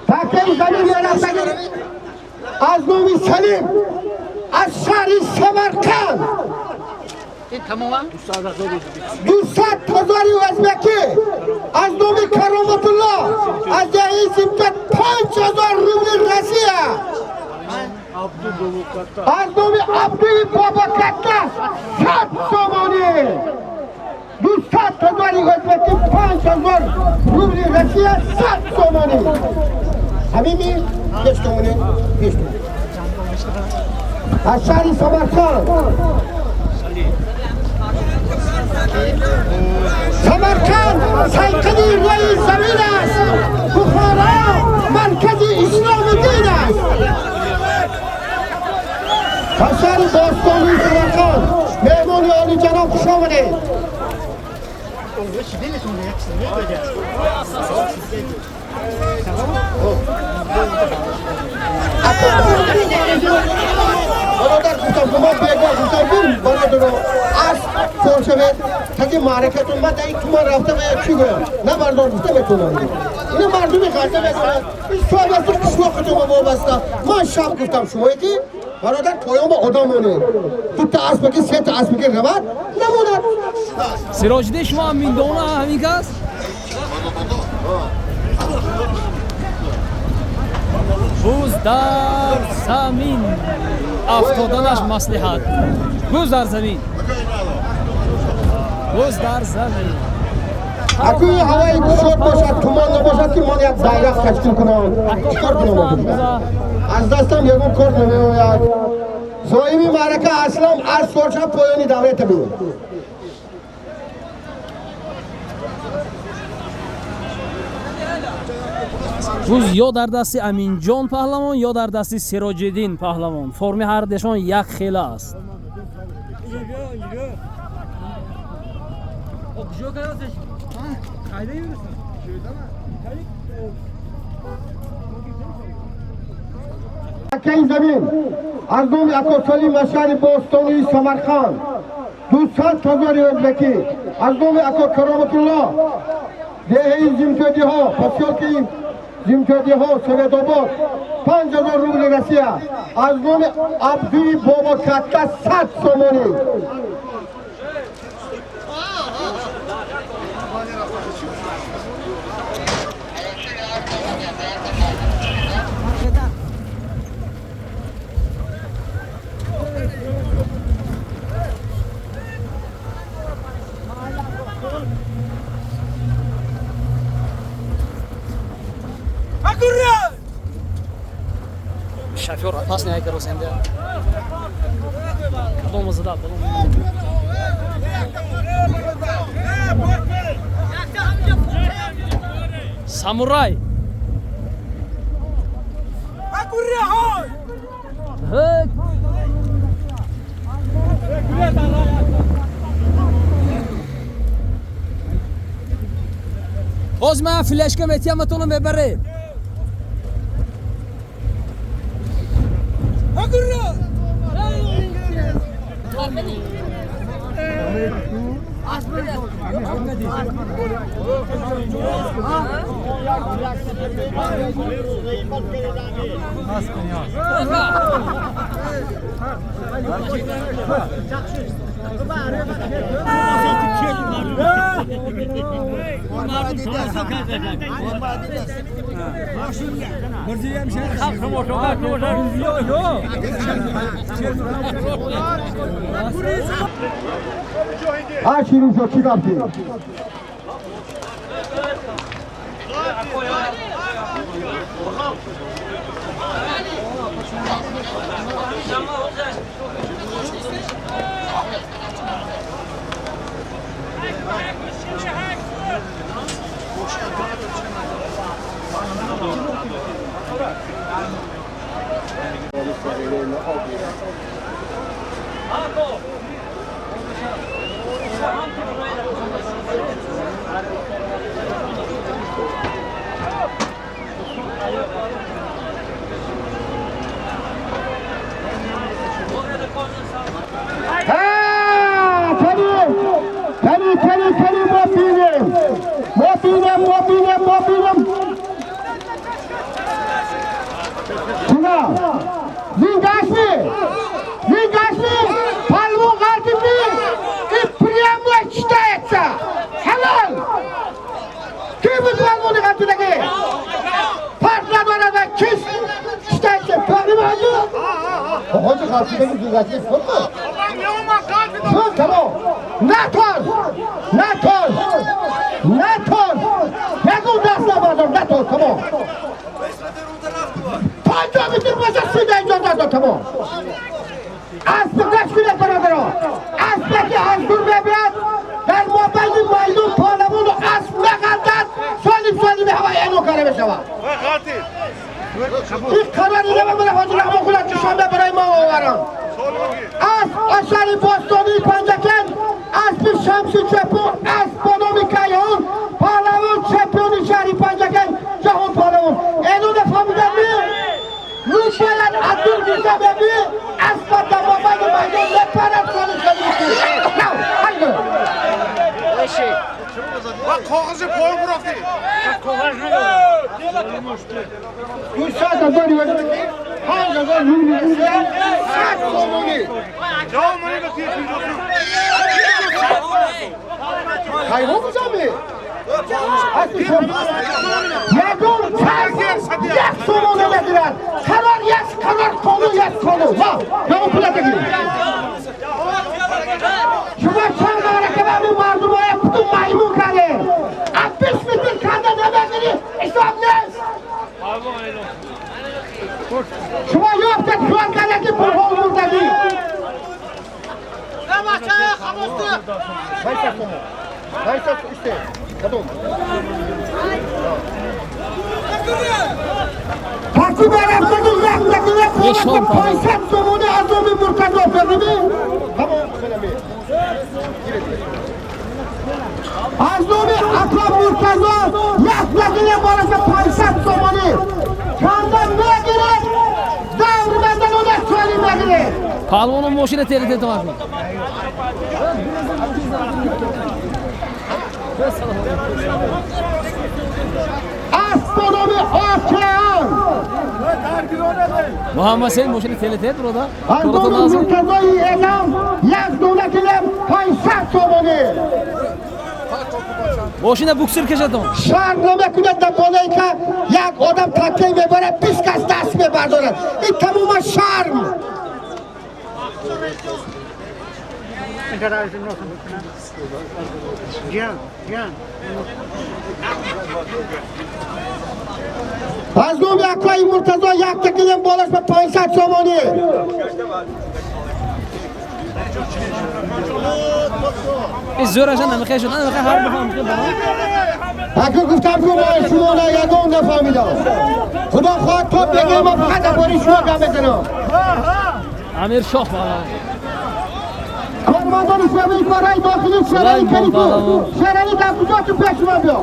Такаи замин рафтагӣ аз номи Салим аз шаҳри Самарқанд 200 ҳазори ӯзбекӣ, аз номи Кароматулло аз деҳаи Зимка 5000 рубли Россия, аз номи Абдуи Бобокатта 100 сомонӣ. 200 ҳазори ӯзбекӣ, 5000 рубли Россия, 100 сомонӣ. Ҳамими 5 сомонӣ, 5 сомонӣ аз шаҳри Самарқанд. Самарқанд сайқали рӯи замин аст, Бухоро маркази ислому дин аст. Аз шаҳри бостонии Самарқанд, меҳмони олиҷаноб, хуш омадед. Бародар, гуфтам, ки ман бегоҳ гуфтам, ки бародаро, асп сор шавед, таги маъракатон ман дар ин туман рафта ва чӣ гӯям, на бардор гуфта метавонам. Ина мардуми ғарза медонад, ин соҳиб қишлоқатон вобаста. Ман шаб гуфтам шумое ки бародар, поён ба одам монед, дута аспа ки, сета аспа ки равад, намонад. Сироҷиддин, шумо ҳам миндона ҳамин кас? Буз дар замин афтоданаш маслиҳат. Буз дар замин, буз дар замин. Акӯи ҳавои кушод бошад, туман набошад, ки ман як байрақ ташкил кунам. Чикор кунам? Аз дастам ягон кор намеояд. Соҳиби маърака аслам аз сорша поёни давлата бин. Буз ё дар дасти Аминҷон паҳлавон, ё дар дасти Сироҷиддин паҳлавон. Форми ҳардешон як хела аст. Акаи замин аз номи Акосалим аз шаҳри бостонии Самарқанд 200 ҳазори ӯзбекӣ, аз номи ако Кароматулло, деҳаи Зимтодиҳо, посёлки Зимтодиҳо, Советобод, 5000 рубли Россия, аз номи Абдуи Бобокатта 100 сомонӣ. Шофёр опасный айкарос энде. Кадомо зада балон. Самурай. Hey! Боз ман флешка метияматонро мебаред. Ҳа, Шириншо, чӣ гафтӣ? Ҳа, кани, кани, кани, кани, мо бинем. ғалтидаги гузашта шуд. Шуд, тамом. Натоз! Натоз! Натоз! Ягон даст набардор, натоз, тамом. 50 метр боша суда иҷозат дод, тамом. Асп гаш кунед, бародарон. Аспе ки аз дур мебиёд, дар мобайни майдон паҳлавону асп нағалтад, солим солими ҳава эълон карда мешавад. Ин қарори намемона ҳоҷи Раҳмон худат Душанбе барои мо оваранд. Асп асари бостонии Панҷакент, аспи Шамси Чапур, асп бо номи Кайҳон, паҳлавон чемпиони шаҳри Панҷакент, ҷаҳон паҳлавон. Эълона фаҳмиданми? Ну бояд аз дур гирифта беби, аспа дар мобайни майдон мепарад, солим солими. Нав, ҳайдо. Коғази поён бурафтӣ. 200 0 5000 рубли, 100 сомонӣ. Ҷавоб монӣ ба тир пинҷосу. Хайвон бузами? Ягон кас як сомон намегирад. Қарор як қарор, қонун як қонун. Ва, ягон пулата гиред. Шумо чанд марака ба ҳамин мардумоя путун маймун кардед. Аз 20 метр канда намегирӣ, ҳисоб нест. Шумо ёфтед хиёл карда ки пулҳо мурдагӣ. 500 сомон. 500 исте. Кадом? Тартиба рафтаги як дақиқа Бешон қуввати 500 сомонӣ аз номи Муртазо фердими? Тамом, хелами. Аз номи ака Муртазо як дақиқа болаша 500 сомонӣ. Канда мегирад, давр мезанона соли мегирад. Паҳлавоно мошина телите томакун. Асп бо номи Океан. Муҳаммад Ҳусейн мошина телите биродар. Аз Коротон номи лозим. Муртазои Элам як дона гилем 500 сомонӣ. Мошина буксир кашатон. Шарм намекунад дар болое ка як одам таккей мебарад, 20 кас даст мебардорад. Ин тамоман шарм. Аз номи акои Муртазо як гилем болаш ба 500 сомонӣ. Ин зӯраша намехе шуд. Намехе ҳар бифаҳм ки барон. Ака гуфтам ки ман шумо на ягон нафаҳмидам. Худо хоҳад то бегӯям ман фақат дар бораи шумо гап мезанам. Амир Шоҳ паҳлавон. Кормандони шӯъбаи корҳои дохилӣ Шерали Сулаймон Калипур. паҳлавон. Шерали дар куҷо ту пеш ман биё.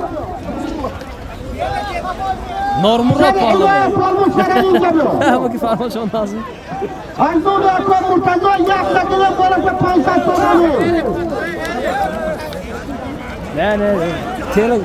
Нормурод Шерали паҳлавон. фармон Шерали инҷа биё. Ҳама ки фармоншон лозим. Аз номи ака Муртазо як дақиқа болаш ба 500 сомонӣ. Не, не. Теле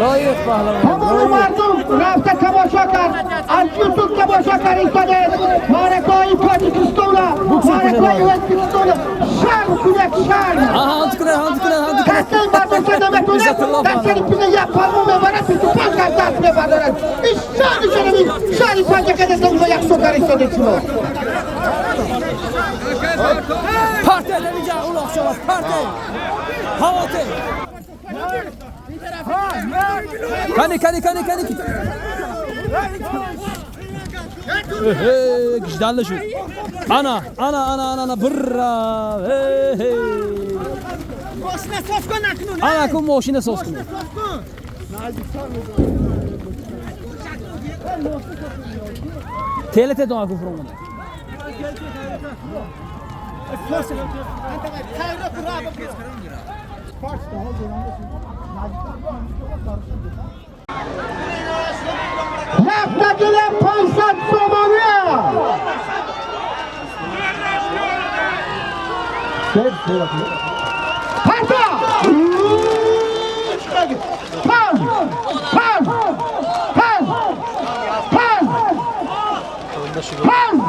лоиқ паҳлавон. Тамоми Лоиқ. мардум рафта тамошо кард, аз Ютуб тамошо кард истодаед маъракаҳои Тоҷикистона, маъракаҳои Ӯзбекистона. Шарм кунед, шарм. Аҳа, ҳант кунед, ҳант кунед, ҳант кунед. Дастаи бардошта наметонад, Иззатулло дар сари паҳлавон. пиза як палму мебарад, 25 кас даст мебардорад. Ин шарми шарми шаҳри Панҷакент аст, як сокар истодаед шумо. Парте даминҷа улоқ шава, парте. Ҳавоте. Кани, кани, кани, кани. Гиждалла шуд. Ана, ана, ана, ана, ана, бирра. Э. Мошина соз кун акнун. Ана кун мошина соз кун. Соз кун. Телете дома кун фуромада. Як дақиқа 500 сомонӣ. Парта! Панҷ! Панҷ! Панҷ! Панҷ! Панҷ!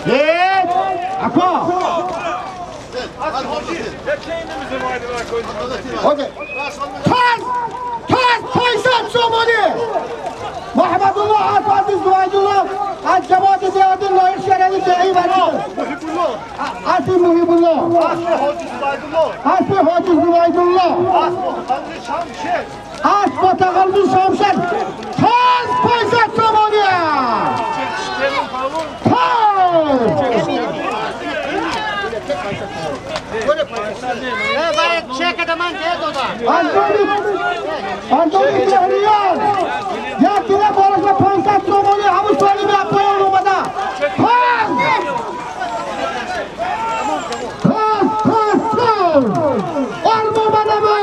Е, ако! Окей. Таз! Таз! از 500 سومانی محمد الله از زوایدالله از جواد زیاد لایق شرعی دعی بچه از محیب الله از حاجی زوایدالله از با تقلبی شمشیر 500 سومانی از تهریان یک دیره بالش به 500 سومانی همون سالی به پایان اومده 5 آرم اومده ما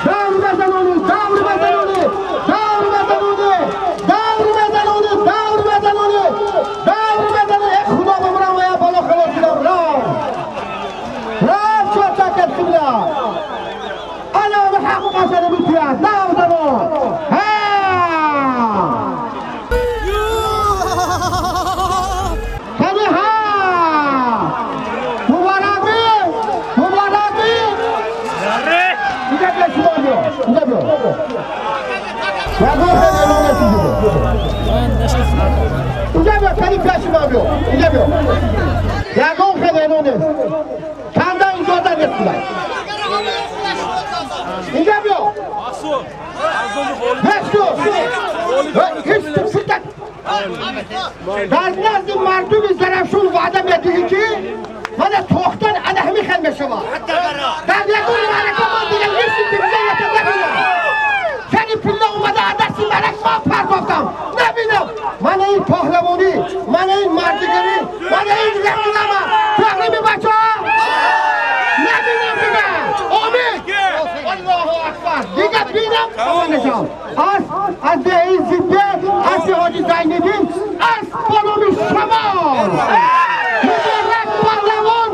در نزد مردم زرفشون وعده میدهی که من تختن انا همی خیل میشوم در یکون معرکه ما دیگه نیستیم دیگه نبینم یعنی پله اومده دستی ملک ما پرداختم نبینم من این پهلوانی من این مردگری من این رقلمه تقریب بچه ها نبینم دیگه آمین الله اکبر دیگه بینم نشم از دهی زیده از حاجی زینبین از بانوی شما مبارک پهلوان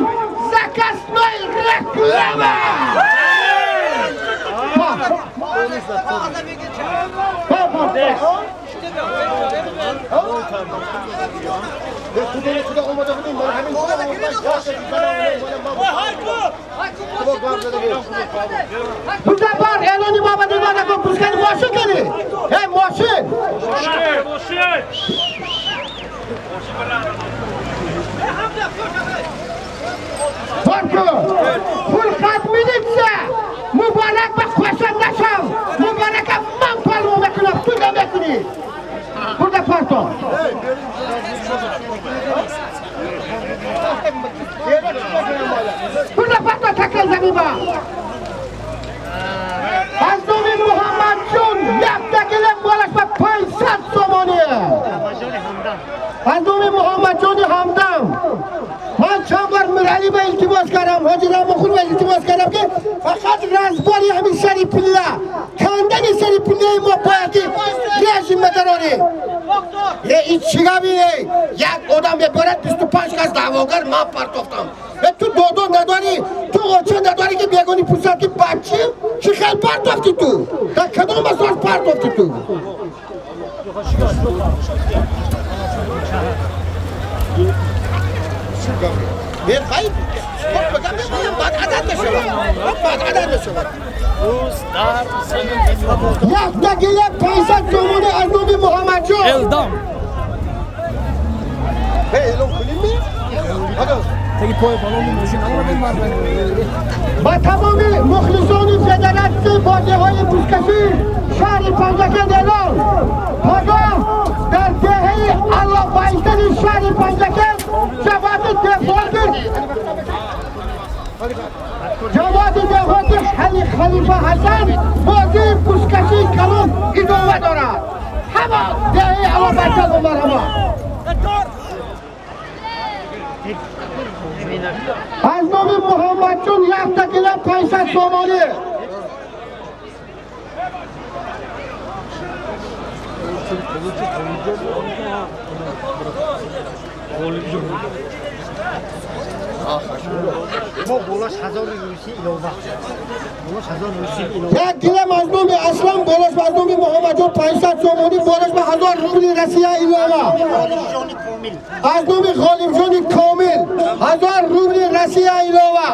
زکسنای رکلمه بزرگوار اعلانی بابا دیوانه کن پوشکن ماشین کنی ای ماشین بارکو فرقت میدیدسه مبارک به خوشم نشم مبارک من پلو میکنم تو نمیکنی برده پارتو برده پارتو تکل زمین با از نام محمد جون یک دکله مالش به 500 سومانیه از نام محمد جون همدم من چند بار میرعلی به التماس کردم حاجی رحمخون به التماس کردم که فقط رزباری همین سری پله کندن سری پله ما باید که رژیم بدرانی این چی گبینه یک آدم ببرد 25 کس دعواگر من پرتافتم تو دودو نداری تو آچه نداری که بیگانی پرسد که بچه چی خیلی پرتافتی تو در کدام اساس پرتافتی تو یک دقیقه 500 تومانی از نام محمد جان الدام با تمام مخلصان فدراسیون بازی‌های بوزکشی شهر پنجکند اعلام پاگاه در دهه الله بایستن شهر پنجکند جواد دهات خلیفه حسن بازی بوزکشی کلون ادامه دارد. همه دهه الله بایستن و مرحبا. از نام محمد جون یک دقیقه 500 سومانی یک گله مظلوم اسلام بالاش مظلوم محمد جون 500 سومانی بالاش به 1000 روبل رسیه ایلاما. Аз номи Ғолибҷони Комил 1000 рубли Россия илова.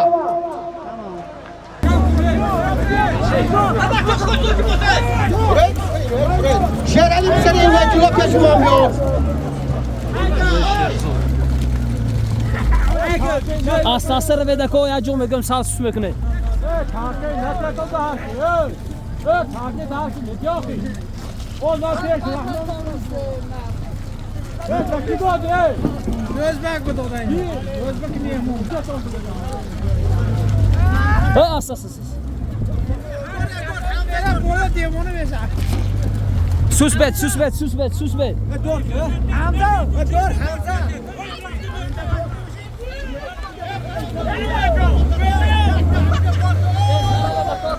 Шерали писари Инвайтулло пеши мо биё. Аста аста равед ако, як ҷо мегӯям сал сус мекунед. Аста аста сус бед, сус бед, сус бед, сус бед.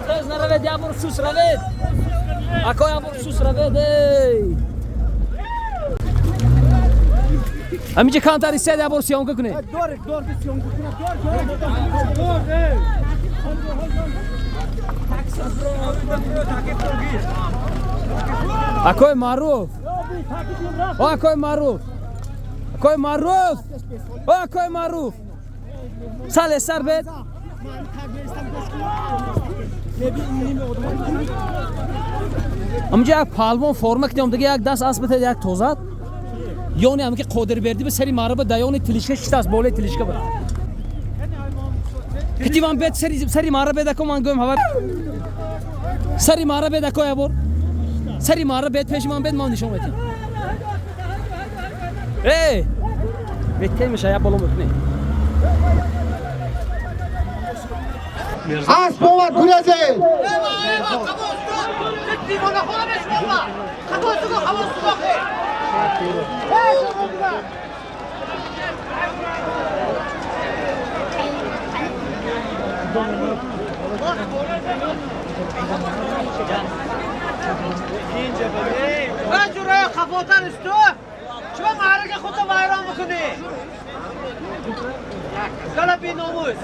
Тез наравед, як бор сус равед. Ако як бор сус равед, эй. Ҳаминҷа камтар истед, як бор съёмка кунед. Акои маъруф, о акои маъруф, акои маъруф, о акои маъруф, сале сар бед. Ҳаминҷа як паҳлвон форма кидем, дига як даст асп битед, як тозад. Ёне ҳам ки Қодирбердӣ ба сари маъруфа даёни тилишка шиштааст, болои тилишка ба. Китиван бед сари маъруф бед, ако ман гӯям ҳава. Сари маъруф бед, ако як бор. Сари маъруф бед, пеши ман бед, ман нишон медиҳам. Эй! Бедтер меша, як боло мекунӣ. Асп омад гурезед. چرا معرکه خودتو ویران میکنی؟ گله بی ناموس.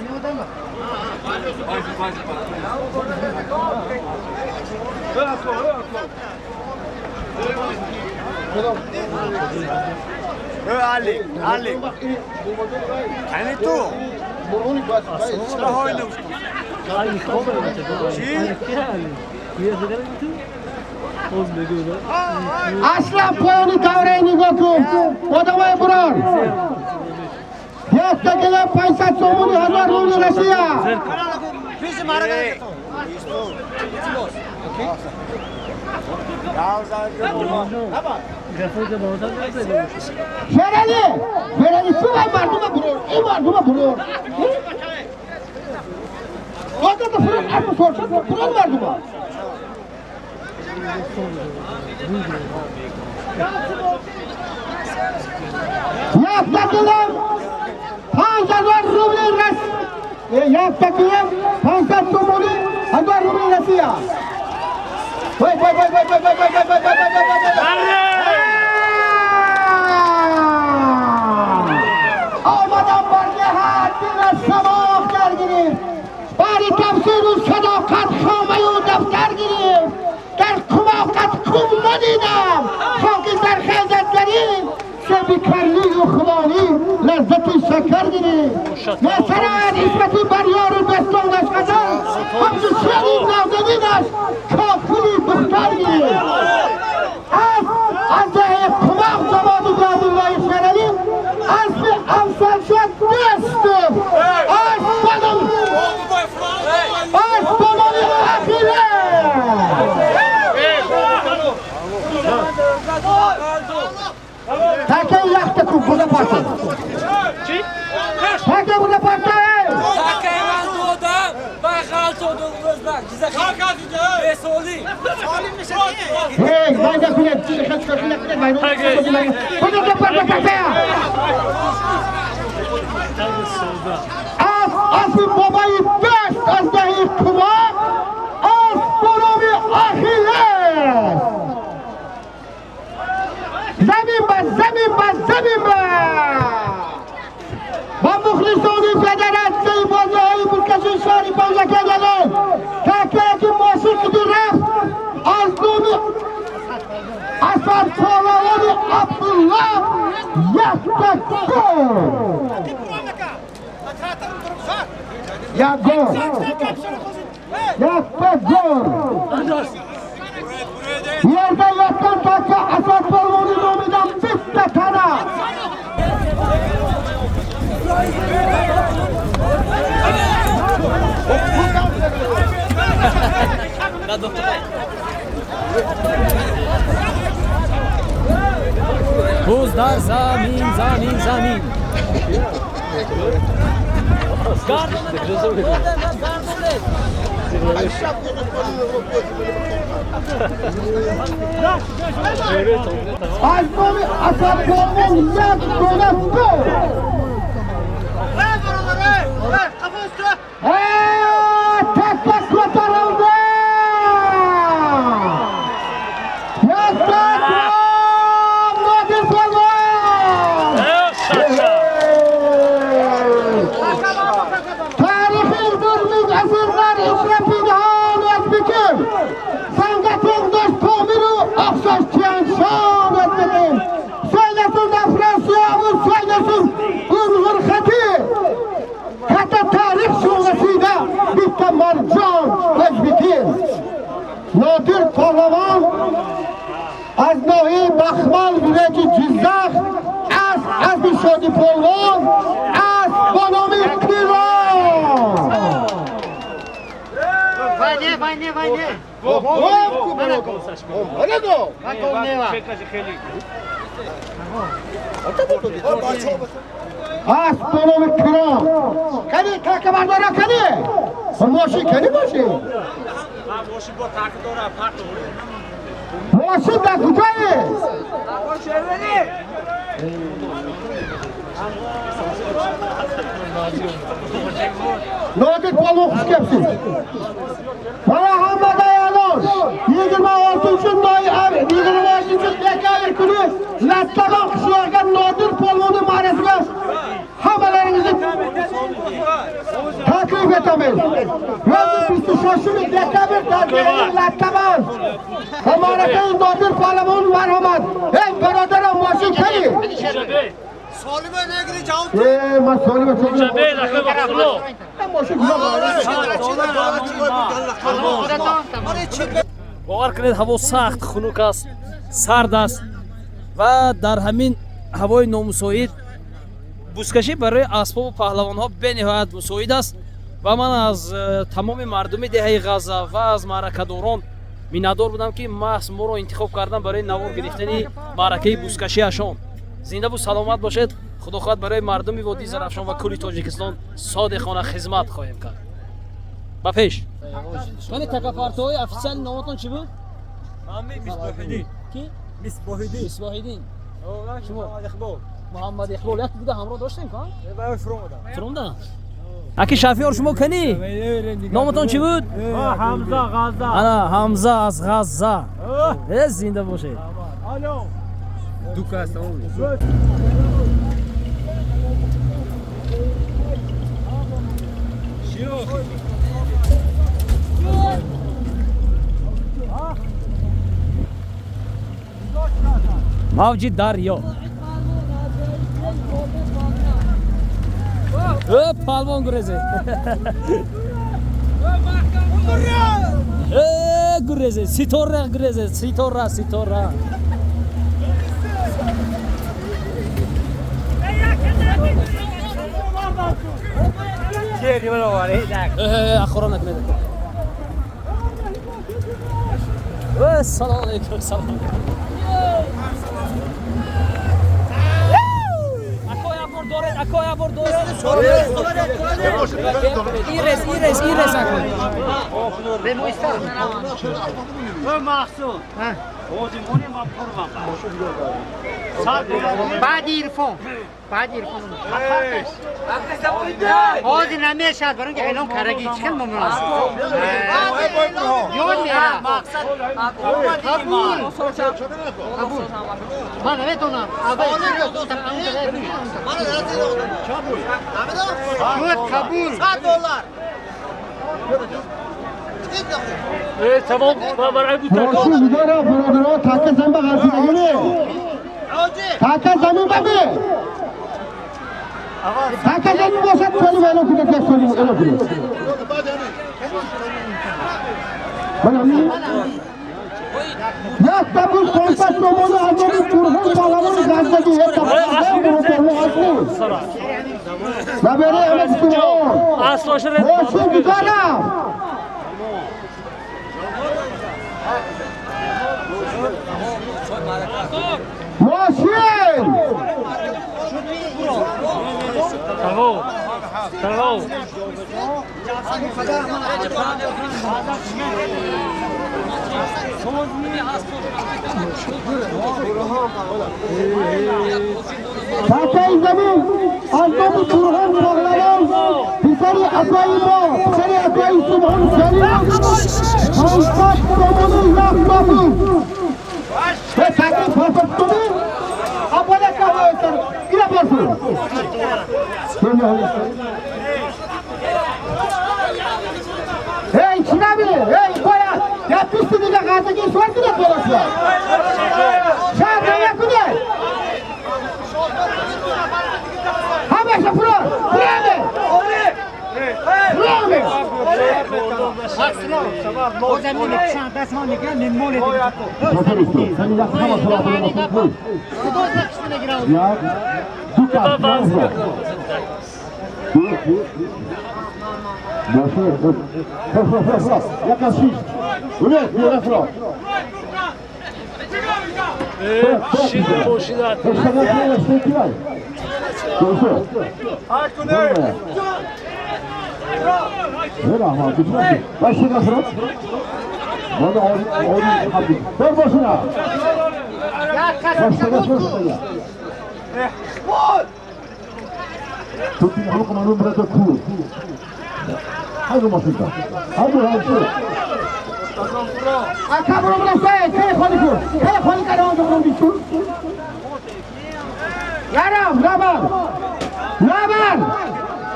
علی علی یعنی تو چرا چی؟ اصلا پایانی دوره نگاه کن آدمای برار یک تکیله 500 سومونی 1000 روبل رسیه. شیرالی شیرالی تو باید مردم برار این مردم برار آدم فرار ارم سرشد برار مردم. یک تکیلم 5000 روبل رس یک تکیلم 500 تومانی 1000 روبل رسیه. وای وای وای وای وای وای وای وای وای وای. آمدم بر نهاد دل از سماخ در گرفت، بر تفسیر و صداقت خامه و دفتر گرفت. در کماقت کم ندیدم خاک در خیزت گرفت، سبی کرلی و خمانی لذت شکر گرفت. نسرد عصمتی بر یار و دستانش قدر، همچو شیری نازنینش کافلی دختر گرفت. از دهه کماق زمان دادالله شیرالی اسب افسر شد دست از بنان اخیره. تکه یخت کو بوده پارتا تکه بوده پارتا تکه من دادم و غلط دادم روزبک بسالی هی من نکنه چیز خیلی خیلی نکنه من بوده پارتا تکه از از بابای دست از دهی کمک از بنام اخیله. زمین با زمین با زمین با با مخلصانی پدرت سی بازه های بودکشی شهری پنجه کردنه تکه که ماشین کدی رفت از نوم اثر Polvoni Abdullah yakka gol. Як gol. Yakka gol. Yerda yotgan taka Asad polvoni nomidan bitta tana. Buz дар замин, замин, замин. Аз номи Асад polvon як дона gol. Taka ko'tarildi. Yakka gol Nodir polvon. Tarixiy bir ming asrlar uzra pinhon o'zbekim. Sanga tengdosh Pomiru oxshash Tian-Shan o'zbekim. So'ylasin Afrasiyobu, so'ylasin Uyg'ur xati. Katta tarix shu'lasida bitta marjon o'zbekim. Nodir polvon аз ноҳияи Бахмал вилояти Ҷиззах аз азми Шоди polvon аз бо номи Қирон. Вайне, вайне, вайне. Mana Гол нева. Аз бо номи Қирон. Кани такабардора кани? Мошин кани мошин? Мошин дар куҷое? Nodir polvon, xush kelibsiz. Mana hammaga e'lon. 26 noyabr, 26 dekabr kuni Lattaban qishlog'iga Nodir polvonni ma'rasiga hammalaringizni taklif etamiz. 26 dekabr дар Lattaban. Ma'rakaи Nodir polvon marhamat. Ey бародарам, мошин кани? Э, ман солима мошин Бовар кунед, ҳаво сахт хунук аст, сард аст ва дар ҳамин ҳавои номусоид бузкашӣ барои асбобу паҳлавонҳо бениҳоят мусоид аст ва ман аз тамоми мардуми деҳаи Ғаза ва аз маъракадорон миннатдор будам, ки маҳз моро интихоб кардан барои навор гирифтани маъракаи бузкашиашон. Зиндаву саломат бошед. Худо хоҳад, барои мардуми водии Зарафшон ва кулли Тоҷикистон содиқона хизмат хоҳем кард. Ба пеш! Вале такапартоҳои официали номотон чӣ буд? Ки? Мисбоҳиддин. Шумо? Муҳаммад Иқбол. Як буда ҳамроҳ доштем ка? Фуромда. Аки Шафиёр, шумо кани? Номатон чӣ буд? Ҳамза, Ғаза. Ана Ҳамза аз Ғазза. Э, зинда бошед. Алло. Мавҷи дарё. Э, палвон гурезе. Э, гурезе, ситора гурезе, ситора, ситора. Э, ахора накунед. Э, салом алейкум, салом. Ако як бор доред, ако як бор доред. Ирес, ирес, ирес ако. Мақсуд. Баъди Ирфон. Баъди Ирфон. Ҳозир намешавад, барои ки эълон кардаги чӣ хел мумкин аст? Ёд мера. Қабул. Қабул. Ман наметонам. Аввал шуд қабул. $100. Тамом барои бутако. Мошин дора бародаро така зан ба ғалтидагӣ. Така замин ба бе. Така замин бошад соли вайло кунед, як соли эло кунед. Мана ҳамин як табуз 500 сомони аз номи Бурҳон паҳлавони Ғаздагӣ, як табуз бародаро аст. Набераи Аҳмад Субҳон. Мошин дорам. Мошин! Тамом. Тамом. Такаи замин аз номи Бурҳон паҳлавон, писари акои мо, писари акои Субҳон Ҷалилов, 500 сомони як табуз. Такаи 500 сомон абода кавоесар ила барсу. Эй, чинаби, эй, боя, я писти дига ғаздагӣ суар кунед болошва. Шаҳр накунед. Ҳамаша фурор, фураме. Фураме.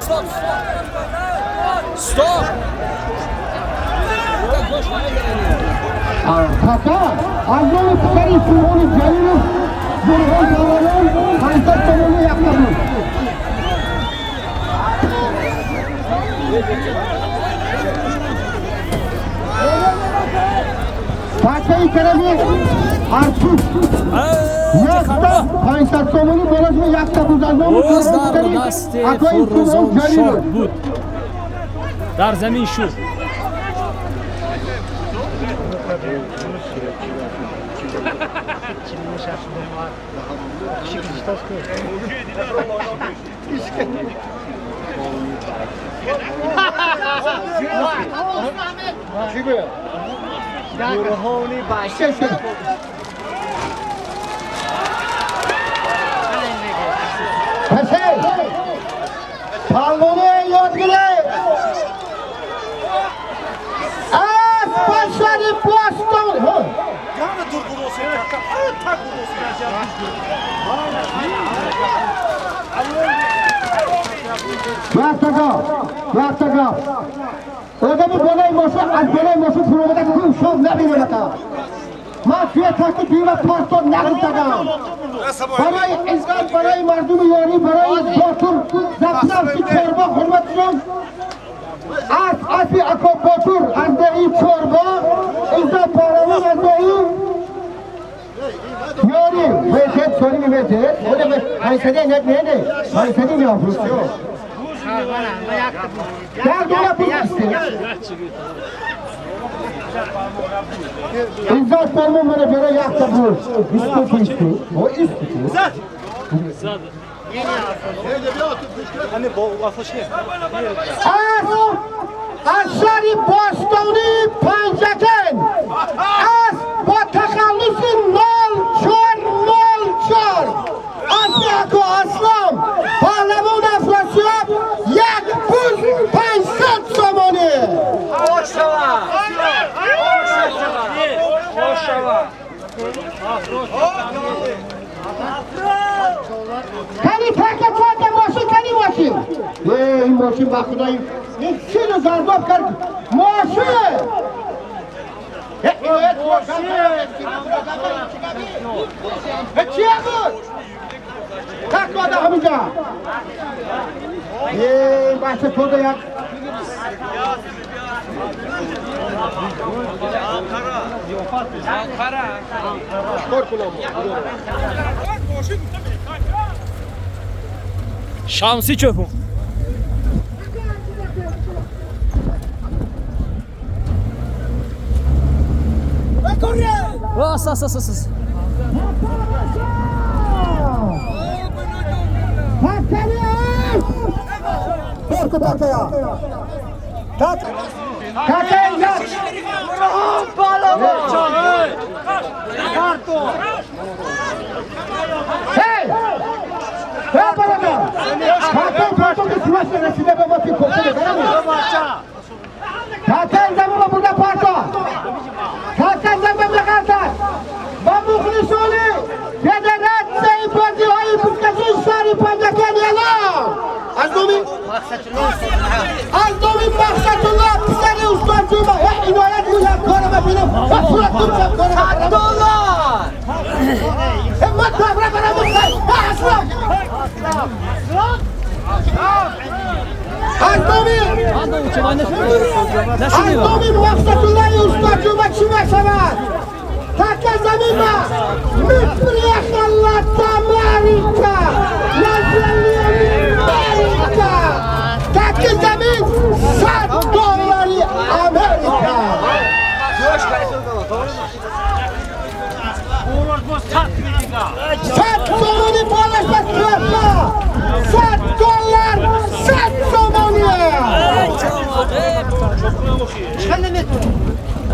Стоп! Стоп! Така аз номи писари Субҳони Ҷалилов Бурҳон паҳлавон 500 сомони як табуз. Такаи тарафи Арчуш якта 500 сомони болошми як табуз аз номи Боз Бурҳон дар писари дасти акои Фуррузон Субҳон шоҳ Ҷалилов. буд. Дар замин шуд. Палвони ёдгире аз пашари бостон. Якта гап. Одами болои мошин аз болои мошин фуромада кун шом набинамата. Ман туя таки дуюма партон нагуфтагам. Барои иззат, барои мардуми ёрӣ, барои ботур запнавси чорбо ҳурматшон аз аси ако ботур аз деҳи чорбо иззат паҳлавон аз деҳи ёрӣ. Ветет солими ветет. Ҳайсади нет не ҳайсади меафрӯсиё. Дар дона бигисте. Иззат фармон мана бера якта бур. Исту исту. О исту. Аз шаҳри бостонии Панҷакент аз бо тахаллуси 0404 аз Ако Аслам паҳлавон Афросиёб як буз 500 сомонӣ. Кани така чанда мошин, кани мошин. Эй, ماشین با خدایی این سیل زرداب کرد ماشین چیه بود؟ تک داده همینجا یه بحث تو ده یک چکار کنم؟ Шамси чӯпон. Ас ас ас ас. Hey! Hey برادر! کاکا که سوش رسیده به ما که کشته بزنم. کاکا زمین برده پارتا. کاکا زمین برده. با مخلصانی فدرات بازی های بزکشی شهر پنجکند اعلام. از دومی مقصد الله پسر استاد جمعه عنایت گویم کارم ببینم و صورت دوشم کارم عبدالله همت تبره برم از دومی مقصد الله استاد جمعه چی میشود؟ تک زمین ما میپریخ الله امریکا تک زمین $100 امریکا. $100 بالش بس $100 100 سومونیه.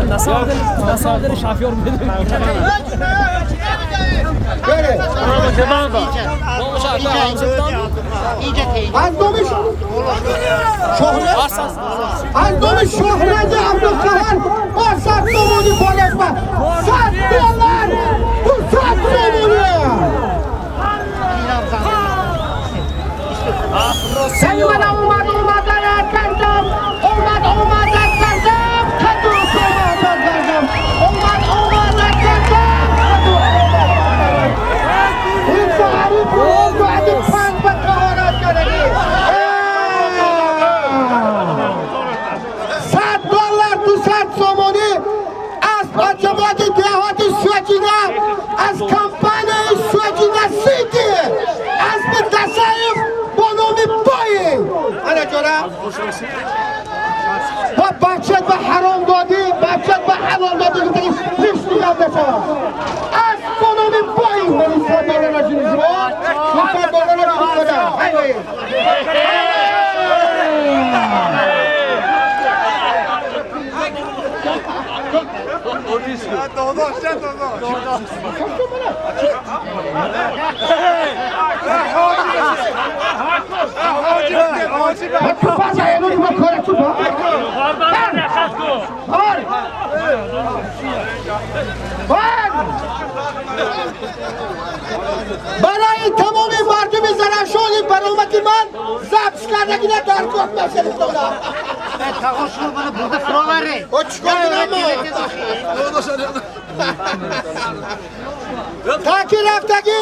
На самом деле шофёр از دوم شهرت عبدالقهار با 100 سومونی بالش بس $100 200 سومونیه. سن من اومد کردم اومد کردم کدو کردم اومد کردم کدو این سهری بود بعد پنج بطارات کردی $100 200 سومونی از جماعت دهات سوجینه از کمپانی سوجینه سیتی از دسایف با نام باین انا جورا با بچت به حرام دادی بچت به حلال دادی هیچ دیگه نشد از با نام باین من $100 نجیم شما $100 نجیم خدا های برای تمام مردم زرشان برآمد من ضبط کردگی نه در کار نشد. تاکی رفتگی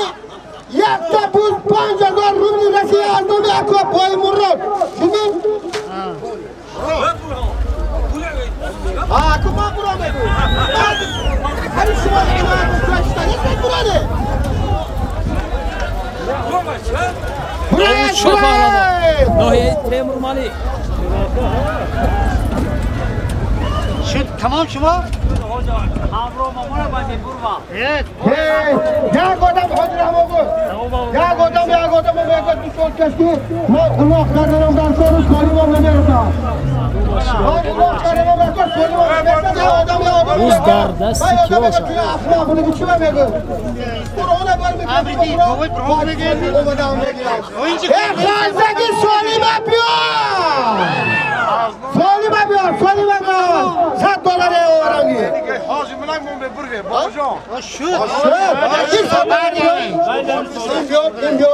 یک تا بوز 5000 روبلی رسی از نام اکوا پای مرد ببین اکو ما برو بگو هر شما ایمان کشتن یک برانه ноҳияи Темурмалик. Шуд тамом шумо? Як одам ҳозир ҳамо гуфт. Як одам мегӯяд ду сол каш ки мо улоқ карданам дар кору солимам намерасад. Мо улоқ карданам дар кор солимам намерасад. Як одам Буз дар дасти кӣ бошад? Афмон чӣ мегӯяд? Қуръона бар мекунад. Хазаги солима биё! Солима биё, солима биё! $100 оваранги. Ҳозир ман мон бурге, бобоҷон. Шуд. Ин $100 ин биё, ин биё.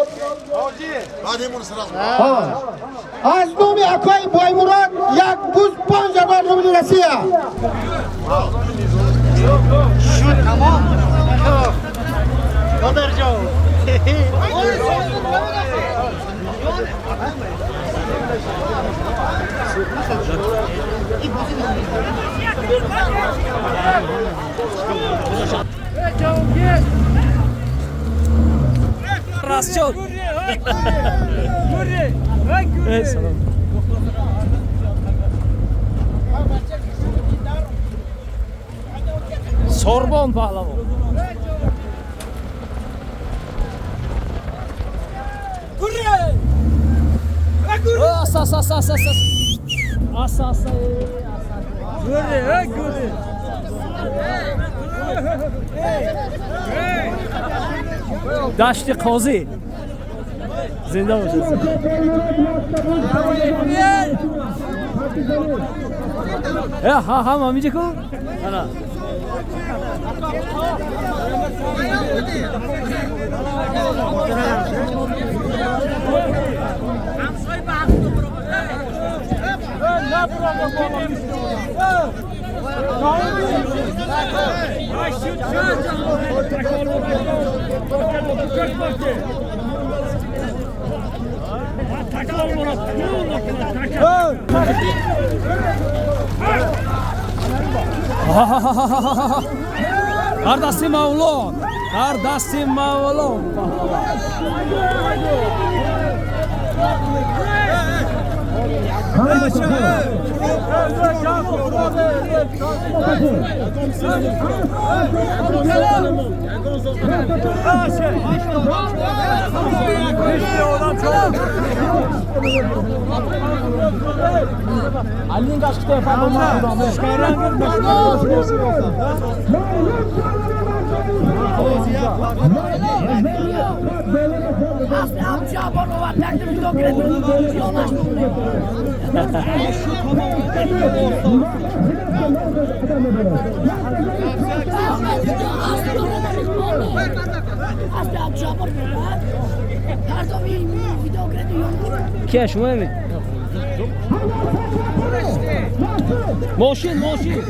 Ҳоҷи. Баъд имон сразу. Ҳа. Аз номи акои Баймурод як буз 5000 рубли Россия. Шуд тамом. Додарҷон. Расчет. Салом. Сорбон паҳлавон. Аса аса аса аса. Аса аса. Дашти қозӣ. Зинда бошед. Ҳа ҳам ҳаминҷа ку? Ана. Дар дасти Мавлон, дар дасти Мавлон. Кия шумо ами? Мошин, мошин.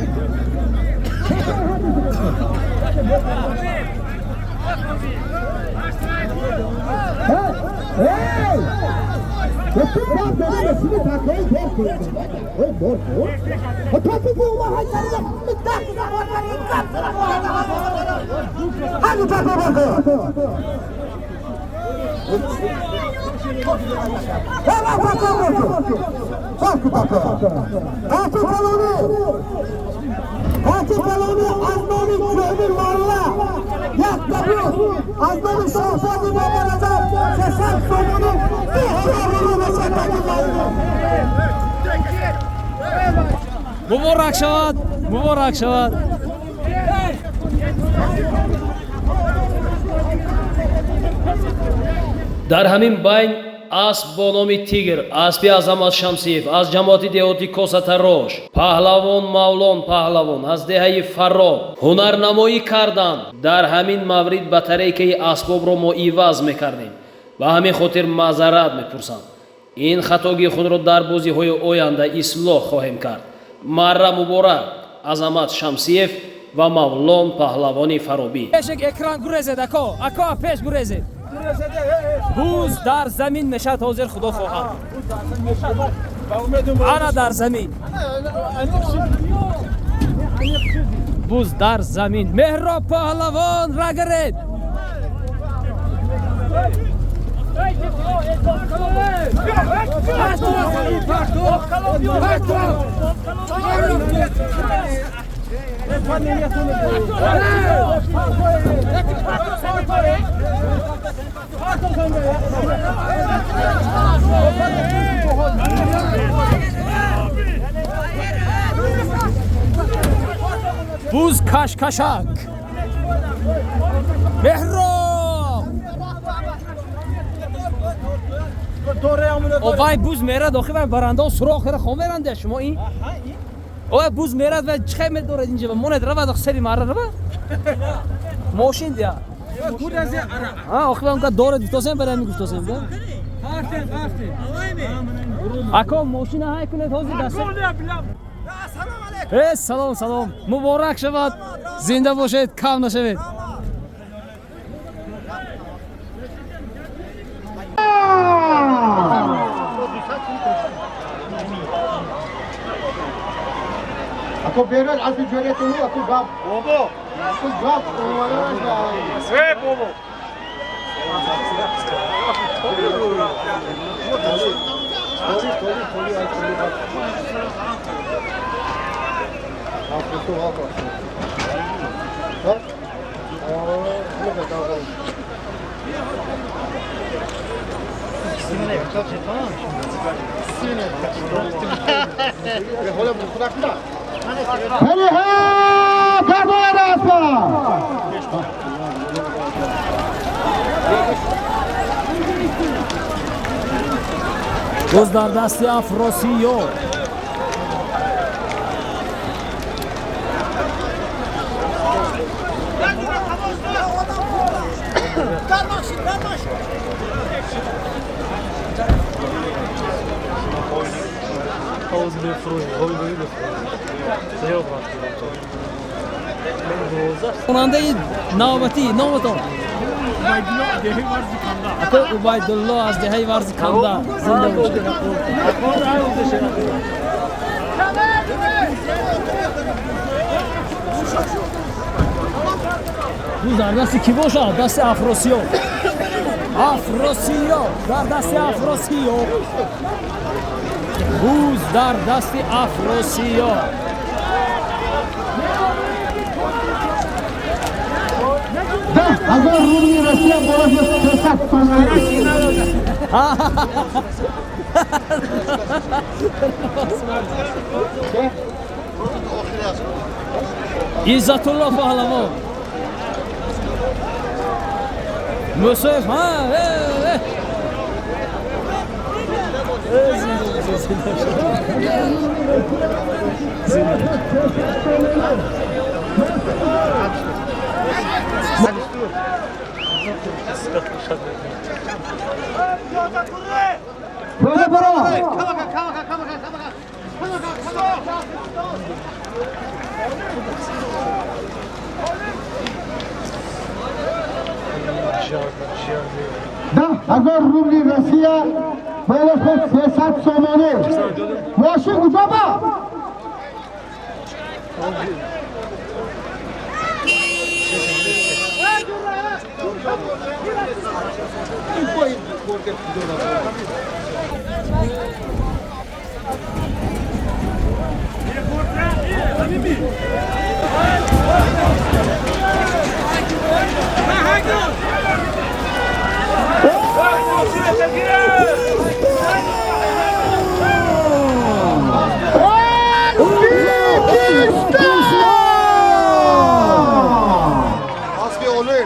Муборак шавад, муборак шавад. Дар ҳамин байн асп бо номи Тигр, аспи Азамат Шамсиев аз ҷамоати деҳоти Косатарош, паҳлавон Мавлон паҳлавон аз деҳаи Фарро ҳунарнамоӣ карданд. Дар ҳамин маврид батарейкаи асбобро мо иваз мекардем. Ба ҳамин хотир маъзарат мепурсам. Ин хатогии худро дар бозиҳои оянда ислоҳ хоҳем кард. Марра муборак, Азамат Шамсиев ва Мавлон паҳлавони Фаробӣ. Пешек экран гурезед, ако, ако пеш гурезед. Буз дар замин мешавад ҳозир, худо хоҳад. Ана дар замин. Буз дар замин. Меҳроб паҳлавон рагред. Буз кашкашак. Меҳроб! Вай буз мерад, охи вай барандао суроғ кара хом меранда шумо ин? Ой буз мерад ва чӣ медорад инҷа? Монед равад ох сари мара рава? Мошин дия. Охи вай онка дорад гуфтосем, барами гуфтосем, да? Ако, мошина ҳай кунед, ҳозир даста. Э, салом, салом, муборак шавад, зинда бошед, кам нашавед. Ако берад аз ҷориятуну ако гап. Бобо. Ако гап. Се бобо. Боз дар дасти Афросиёб. Хонандаи навбатӣ, номатон? Ако Убайдулло аз деҳаи Варзи Канда, зинда бошед. Буз дар дасти кӣ бошад? Дасти Афросиёб. Афросиёб дар дасти Афросиёб. Буз дар дасти Афросиёб. 10,000 рубли Россия болош 300 сомонӣ. Иззатулло паҳлавон. Мусоев, ҳа, э, э. Э, зинда бошед, зинда бошед. Зинда бошед. 10,000 рубли Россия болош 300 сомонӣ. Мошин куҷо ба?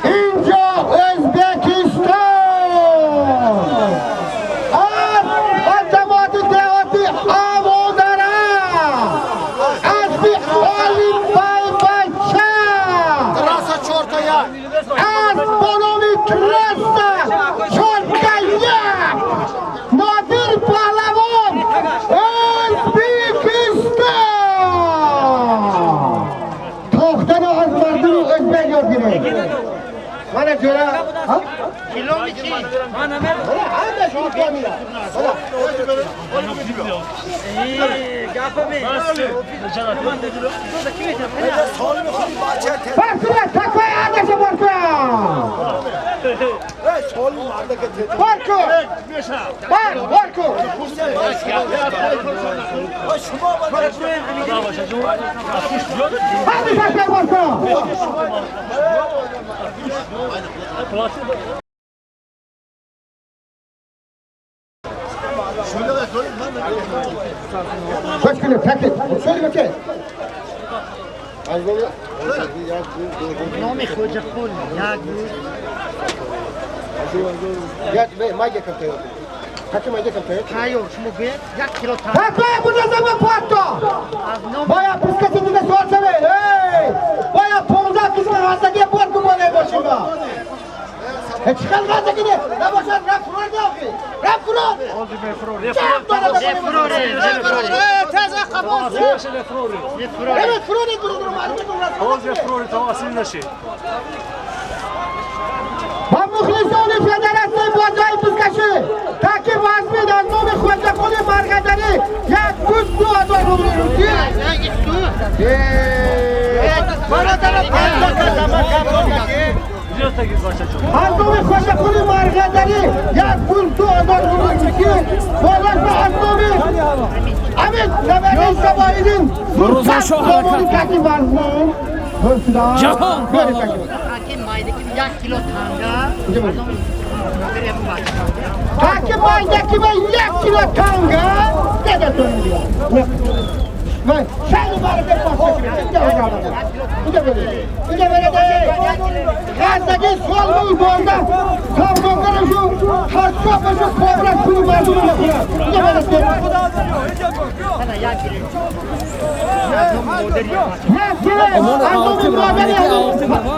اینجا ازبکستان از خدمات دهاتی آمودره از بی عالی بای بچه از بنامی ترسا 4-1 نادر پهلوان ازبکستان. تاختن از مردم ازبک یاد گرفت. من جورا ها؟ من همه شروع کردم. برکو تکوی آدش برکو. برکو. بر برکو. همین تکوی برکو. Kaç kilo taklit? Söyle bakayım. Номи Хоҷақул як тайёр шумо гӯед як кило Такой муназзама патто. Боя пускати дига суол шавед. Эй! Боя 15 кисма ҳастаги бор гумоне бошима. Чӣ ғазагине? Набошад рафт фурор охи. Рафт фурор. Ба мухлисони федератсияи бозиҳои бузкашӣ таки вазмин аз номи Хоҷақули Марғадарӣ як буз 2000 рубли русӣ. Аз номи Хоҷақули Марғадарӣ як буз 2000 рубли русӣ. Болаш ба аз номи Амид Набарди Сабоидин сомони таки вазмин. Ҷаҳон як кило танга. Таки майдаки ба як кило танга. Шайни барада инҷа берede. Ғаздаги солмӯи бонда савдогарашу қассобашу кобраш пули мардумро мехӯрад. Инҷа берede. Як кило аз номи модари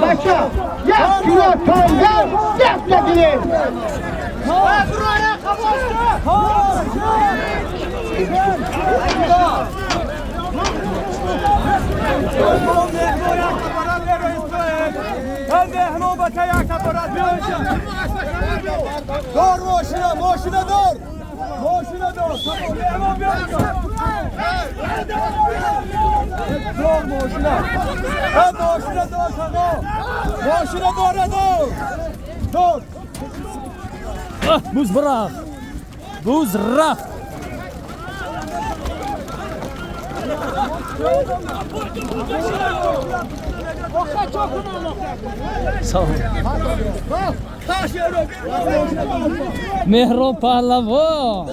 бача як кило танга як кило. دار ماشینه ماشینه دار ماشینه دار دار ماشینه ماشینه دار ماشینه دار دار دار. буз рафт, буз рафт. Меҳрон паҳлавон.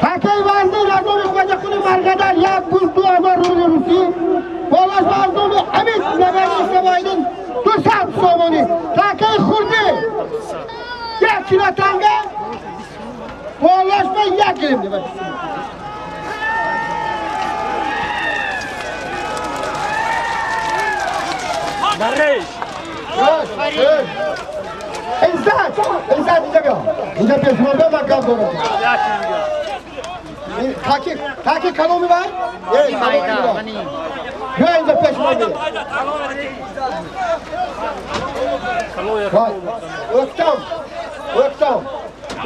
Такаи вазнин аз номи Хоҷақули Марғадар як буз 2000 рубли русӣ. Болаш ба аз номи Амид Набарди Сабоидин 200 сомонӣ. Такаи хурдӣ як кило танга. Болаш ба як кило. Иззат, Иззат инҷа биё. Инҷа пешмон биё, ман гап дорам. Таки, таки каломи вай? Биё инҷа пешмон биё. Өктам, өктам.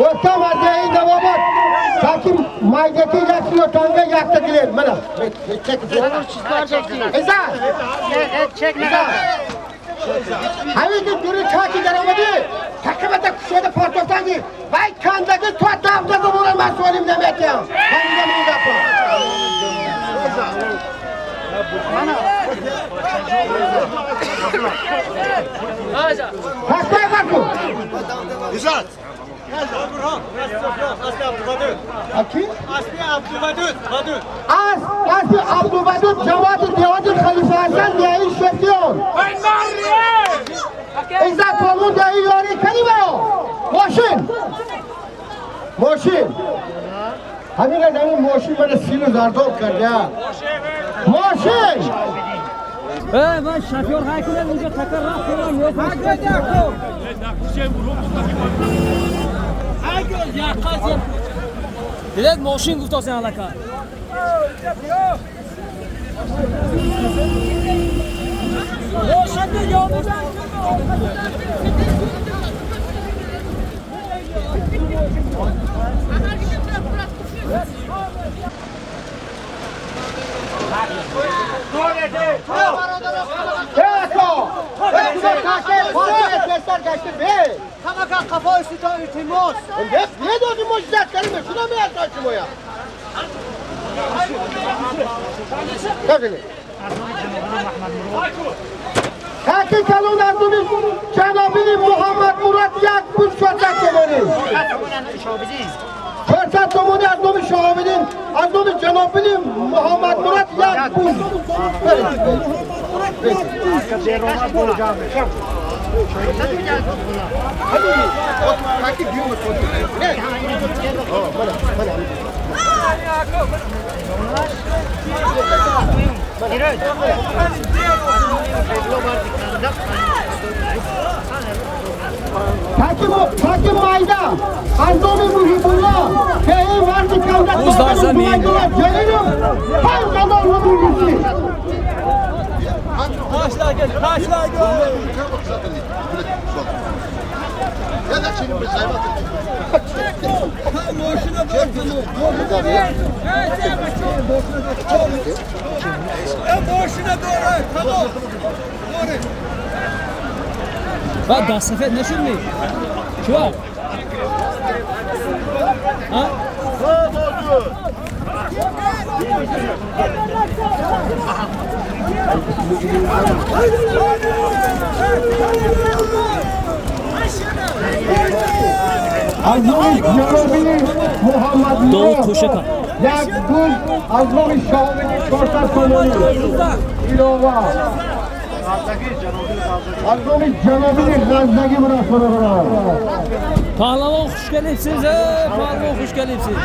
Өктам аз ин давомат. Таки майдаки як кило танга якта гилем. Мана. Иззат. Иззат. Ҳамин ки дури таки даромадӣ, тақибата кушода партофтанги, вай кандаги то давда зумона ман солим наметиҳам. Ҳамин гапа. Такай баку. Иззат. Аки? Асби Абдувадуд, Вадуд. Асби Абдувадуд ҷамоати деҳоти Халифа Ҳасан деҳаи Шефиён. Иззат полун деҳаи ёрӣ кани ваё. Мошин. Мошин. Ҳамин ҳамин мошин мана силу зардоб карда. Мошин. Ман шофёр ҳай кунам инҷо така рафт кунам. Дидед мошин гуфтосен алака. Таки калон аз номи ҷанобини Муҳаммад Мурод як буз 400 сомонӣ. 400 сомонӣ аз номи Шоҳобидин, аз номи ҷанобини Муҳаммад Мурод як буз. Таки майда аз номи Муҳибулло ки ин варзи канда Буз дар замин. Ҷалилов 5000 рубл русӣ. Ва дастсафед нашуд ми? Чува? А? Аз номи ҷаноби Муҳаммад Довуд Қӯшака. Як буз аз номи Шоҳобиддин 400 сомонӣ илова. Аз номи ҷаноби Ғазнагӣ муносибат. Паҳлавон хуш келибсиз, паҳлавон хуш келибсиз.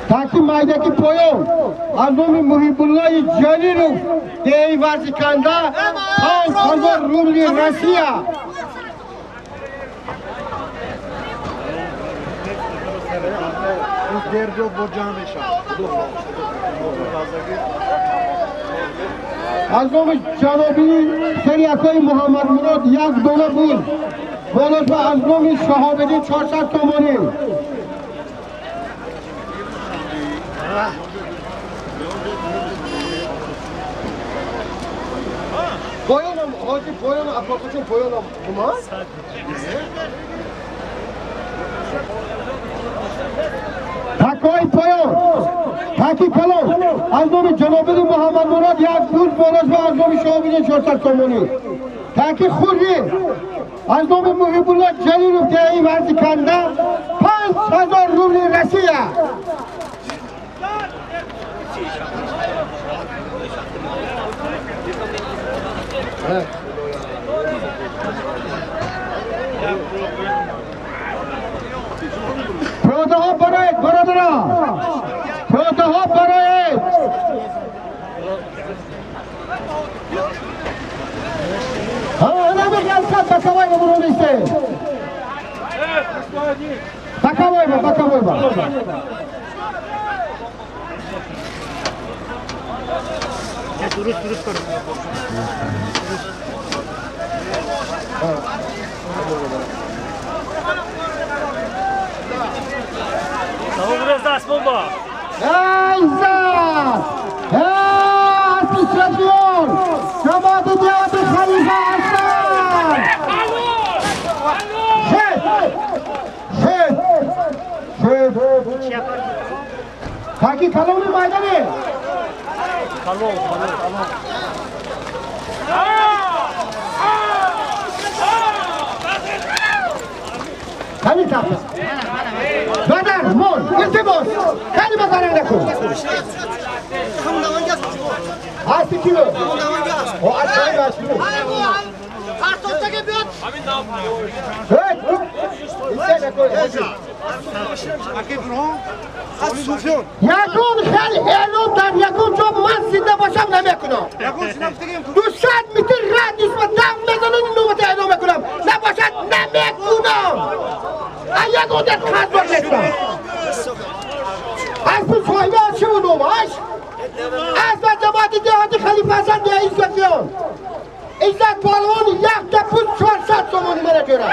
Таки майдаки поён аз номи Муҳибуллои Ҷалилов деҳи варзиканда 5000 рубли Россия. Аз номи ҷаноби Сериякои Муҳаммадмурод як дона буз болош ва аз номи Шаҳобиддин 400 сомонӣ. Поёнам, ҳоҷи поёнам, апокучун поёнам бума? Такои поён, таки калон, аз номи ҷаноби Муҳаммадмурод як буз болош ва аз номи Шоҳобиддин 400 сомонӣ. Таки хурди аз номи Муҳибулло Ҷалилов деҳи варзиканда 5000 рубли Россия. Пиёдаҳо бароед, бародарон! Пиёдаҳо бароед! Ҳа, намегалкад, боковой ба буронисте! Боковой ба, боковой ба! Эй, иззат! Эй, асли чемпион! Ҷамоати деҳоти Халифа ҳастанд! Шед! Шед! Шед! Таки калони майдане! Кани тапа? Бадар, мон, илтимос! Кани базарang накун! Асти киро? О, асти киро? Эй! Ягон хел эълон дар ягон ҷо ман зинда бошам намекунам. 200 метр радиус ба дам мезанам, номата эълон мекунам. Набошад намекунам. А ягон Иззат паҳлавон якта пул 400 сомонӣ мана ҷӯра.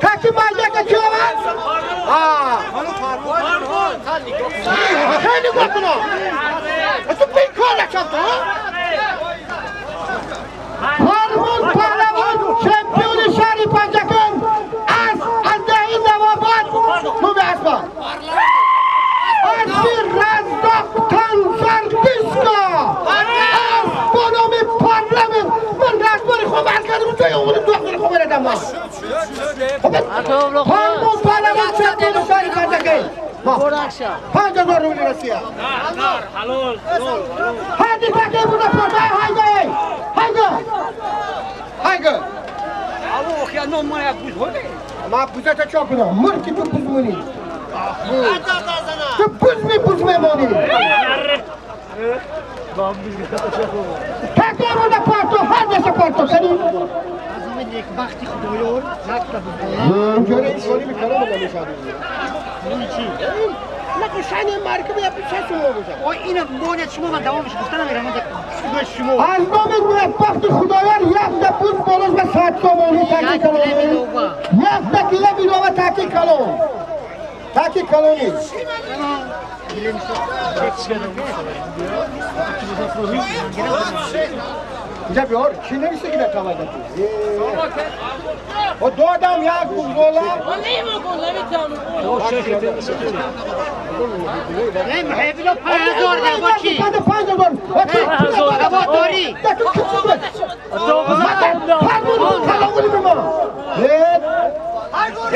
Таки майдака ки овард? Хеле нигоҳ кунам. Ту бекор нашавта, ҳа? Фармон паҳлавон чемпиони шаҳри Панҷакент аз деҳи Навобод номи аспа. Аспи Раздақ Тансардиско. Асп бо номи парламент. Ман раздбори хоб арз кардам, ҷои омадам дохили хоб радам ман. Фармон паҳлавон чемпиони шаҳри Панҷакент. 5000 рубли Россия. Ҳади таки буда порта, ҳайга, ҳайга. Ҳайга. Ма бузата чо кунам? Мурки ту буз мунӣ. Ту буз ми буз мемонӣ. Таки буда порто, ҳар порто, кани. Вақти Худоёр, якта буз. Ҷоре ин соли мекарам намешад. Шани маркаба я пича шумо бошад. Ой, ина монет шумо ман давомаш гуфта намерам. Шумо. Аз номи некбахти Худоёр якта буз болош ба 100 сомонӣ таки калонӣ. Якта кило билова таки калон. Таки калонӣ. Инҷа биёр, чӣ нависта ки дар тавайда ту? О додам як бузола. Не, муҳибило 5000 да бо чӣ? 5000. Бо дорӣ.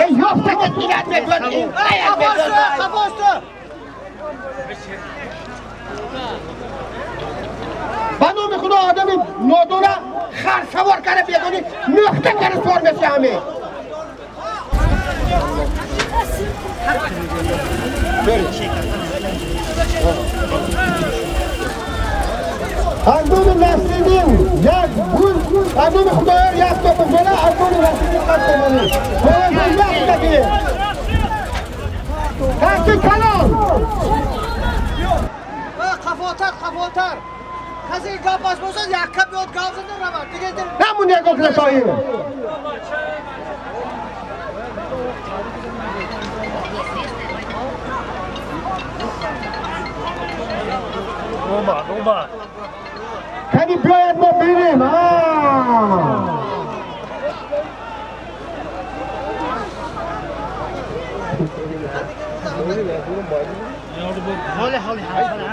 Эй, ёфта ки милад мекунад. Ба номи Худо одами нодона хар савор карда бегони нуқта карда савор меши ҳаме. Аз номи Насриддин як буз, аз номи Худоёр як то бузола, аз номи Насриддин 100 сомонӣ. Бояд як таки. Таки калон. Қафотар, қафотар. Касе гапаш бошад, якка биёд гап зада равад. Дига Намун ягон касои. Рома, Рома. Кани биёяд мо бинем. Ҳоле, ҳоле, ҳоле.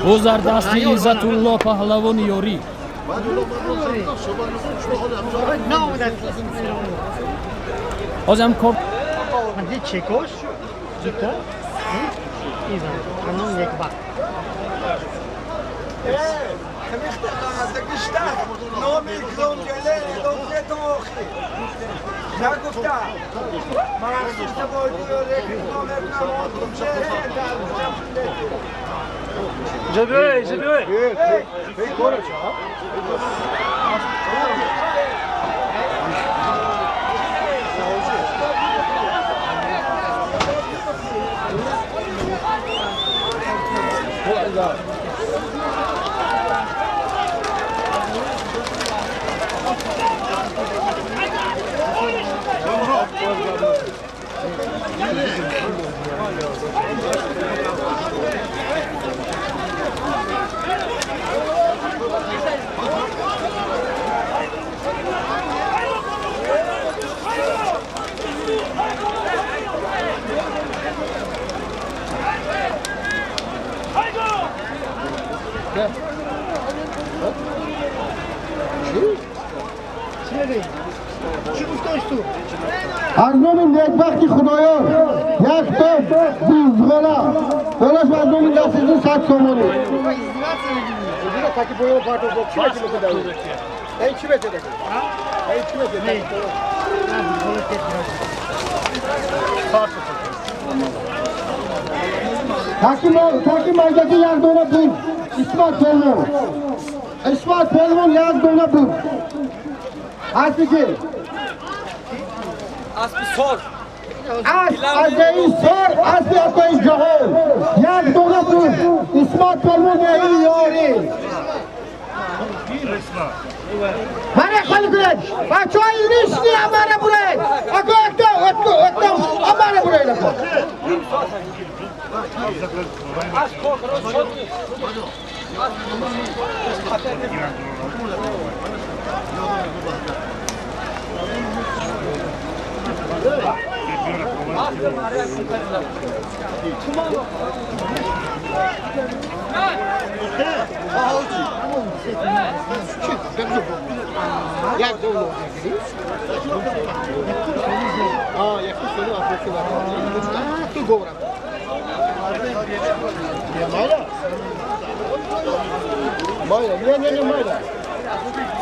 Боз дар дасти Иззатулло паҳлавони ёрӣ. Ҳозир ҳам кор чекош дута изан канон некбахт. Аз номи некбахти Худоён як то бузғола болаш аз номи Насриддин 100 сомонӣ. Таки майдаки як дона буд. Исмат Пелвон. Исмат Пелвон як дона буд. Аспи ки? Аспи сор. Асп аз сор, аспи акои ҷаҳон. Як дона буд. Исмат Пелвон эй ёри. Мана холи кунед. Бачаҳои лишни амара буред. Ако якта, якта, якта амара буред ако.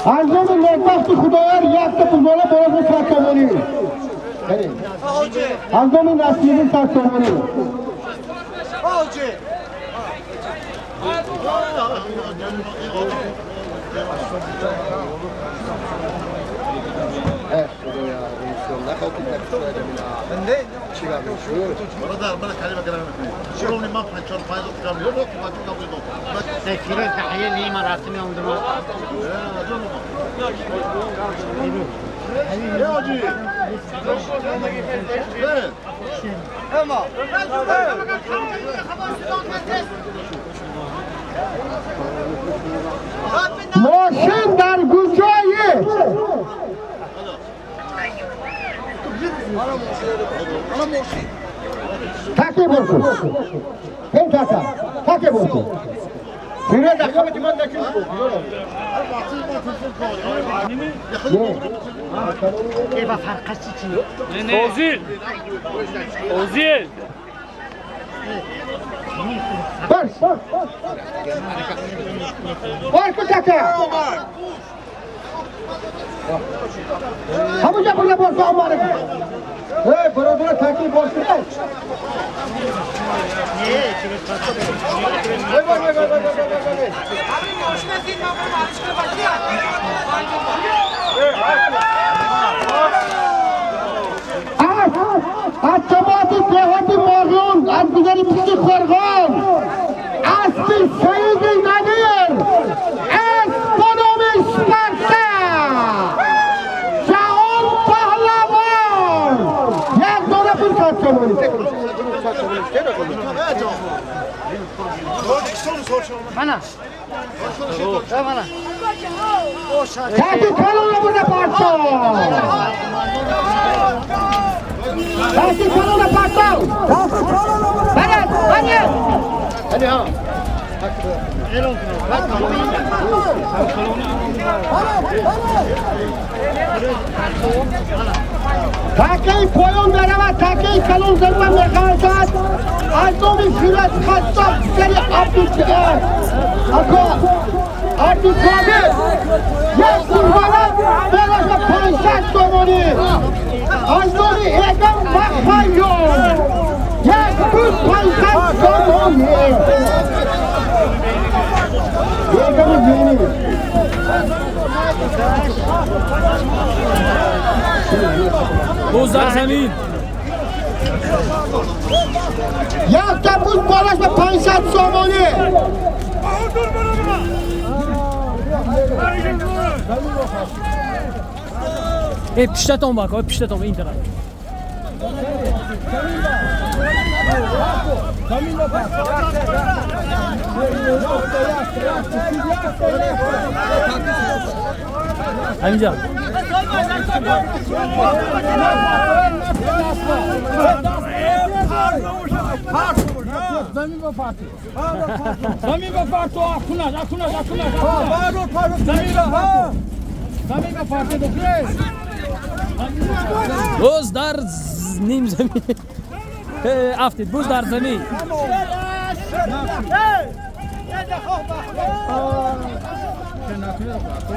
Аз номи некбахти Худоёр якта бузғола болози 100 сомонӣ. Аз номи Насриддин 100 сомонӣ. Мошин дар куҷое? Таке бошед. Ин така. Таке бошед. Фирез ақабати ман накиш буд. Озил. Озил. Бар. Бар ку така. Ҳамуҷа бурда бор ку амара. Эй, бародаро таки бор кунед. Вай вай вай вай вай вай вай. Аз ҷамоати деҳоти Моғиён аз гузари пушти Қурғон аспи Саиди Надир асп ба номи Спарта ҷаҳон паҳлавон як дона пул 100 сомонӣ. Таки калона бурда парто. Таки калона парто. Баред, баред. Такаи поён меравад, такаи калон зарба меғалтад. Аз номи Фираз Хаттоб сари Ако Абдукобир як бузғола болоша 500 сомонӣ. Аз номи Эгам Бахайён як буз 500 сомонӣ. Эгами бини. Буз дар замин. Як та буз болаш ба 500 сомонӣ. Эй, пиштатон бак, ой, пиштатон ин тараф. Ҳаминҷа. زمین با پارتو اخوناش اخوناش اخوناش زمین با زمین با پارتو буз дар ним замин афтид, буз дар замин.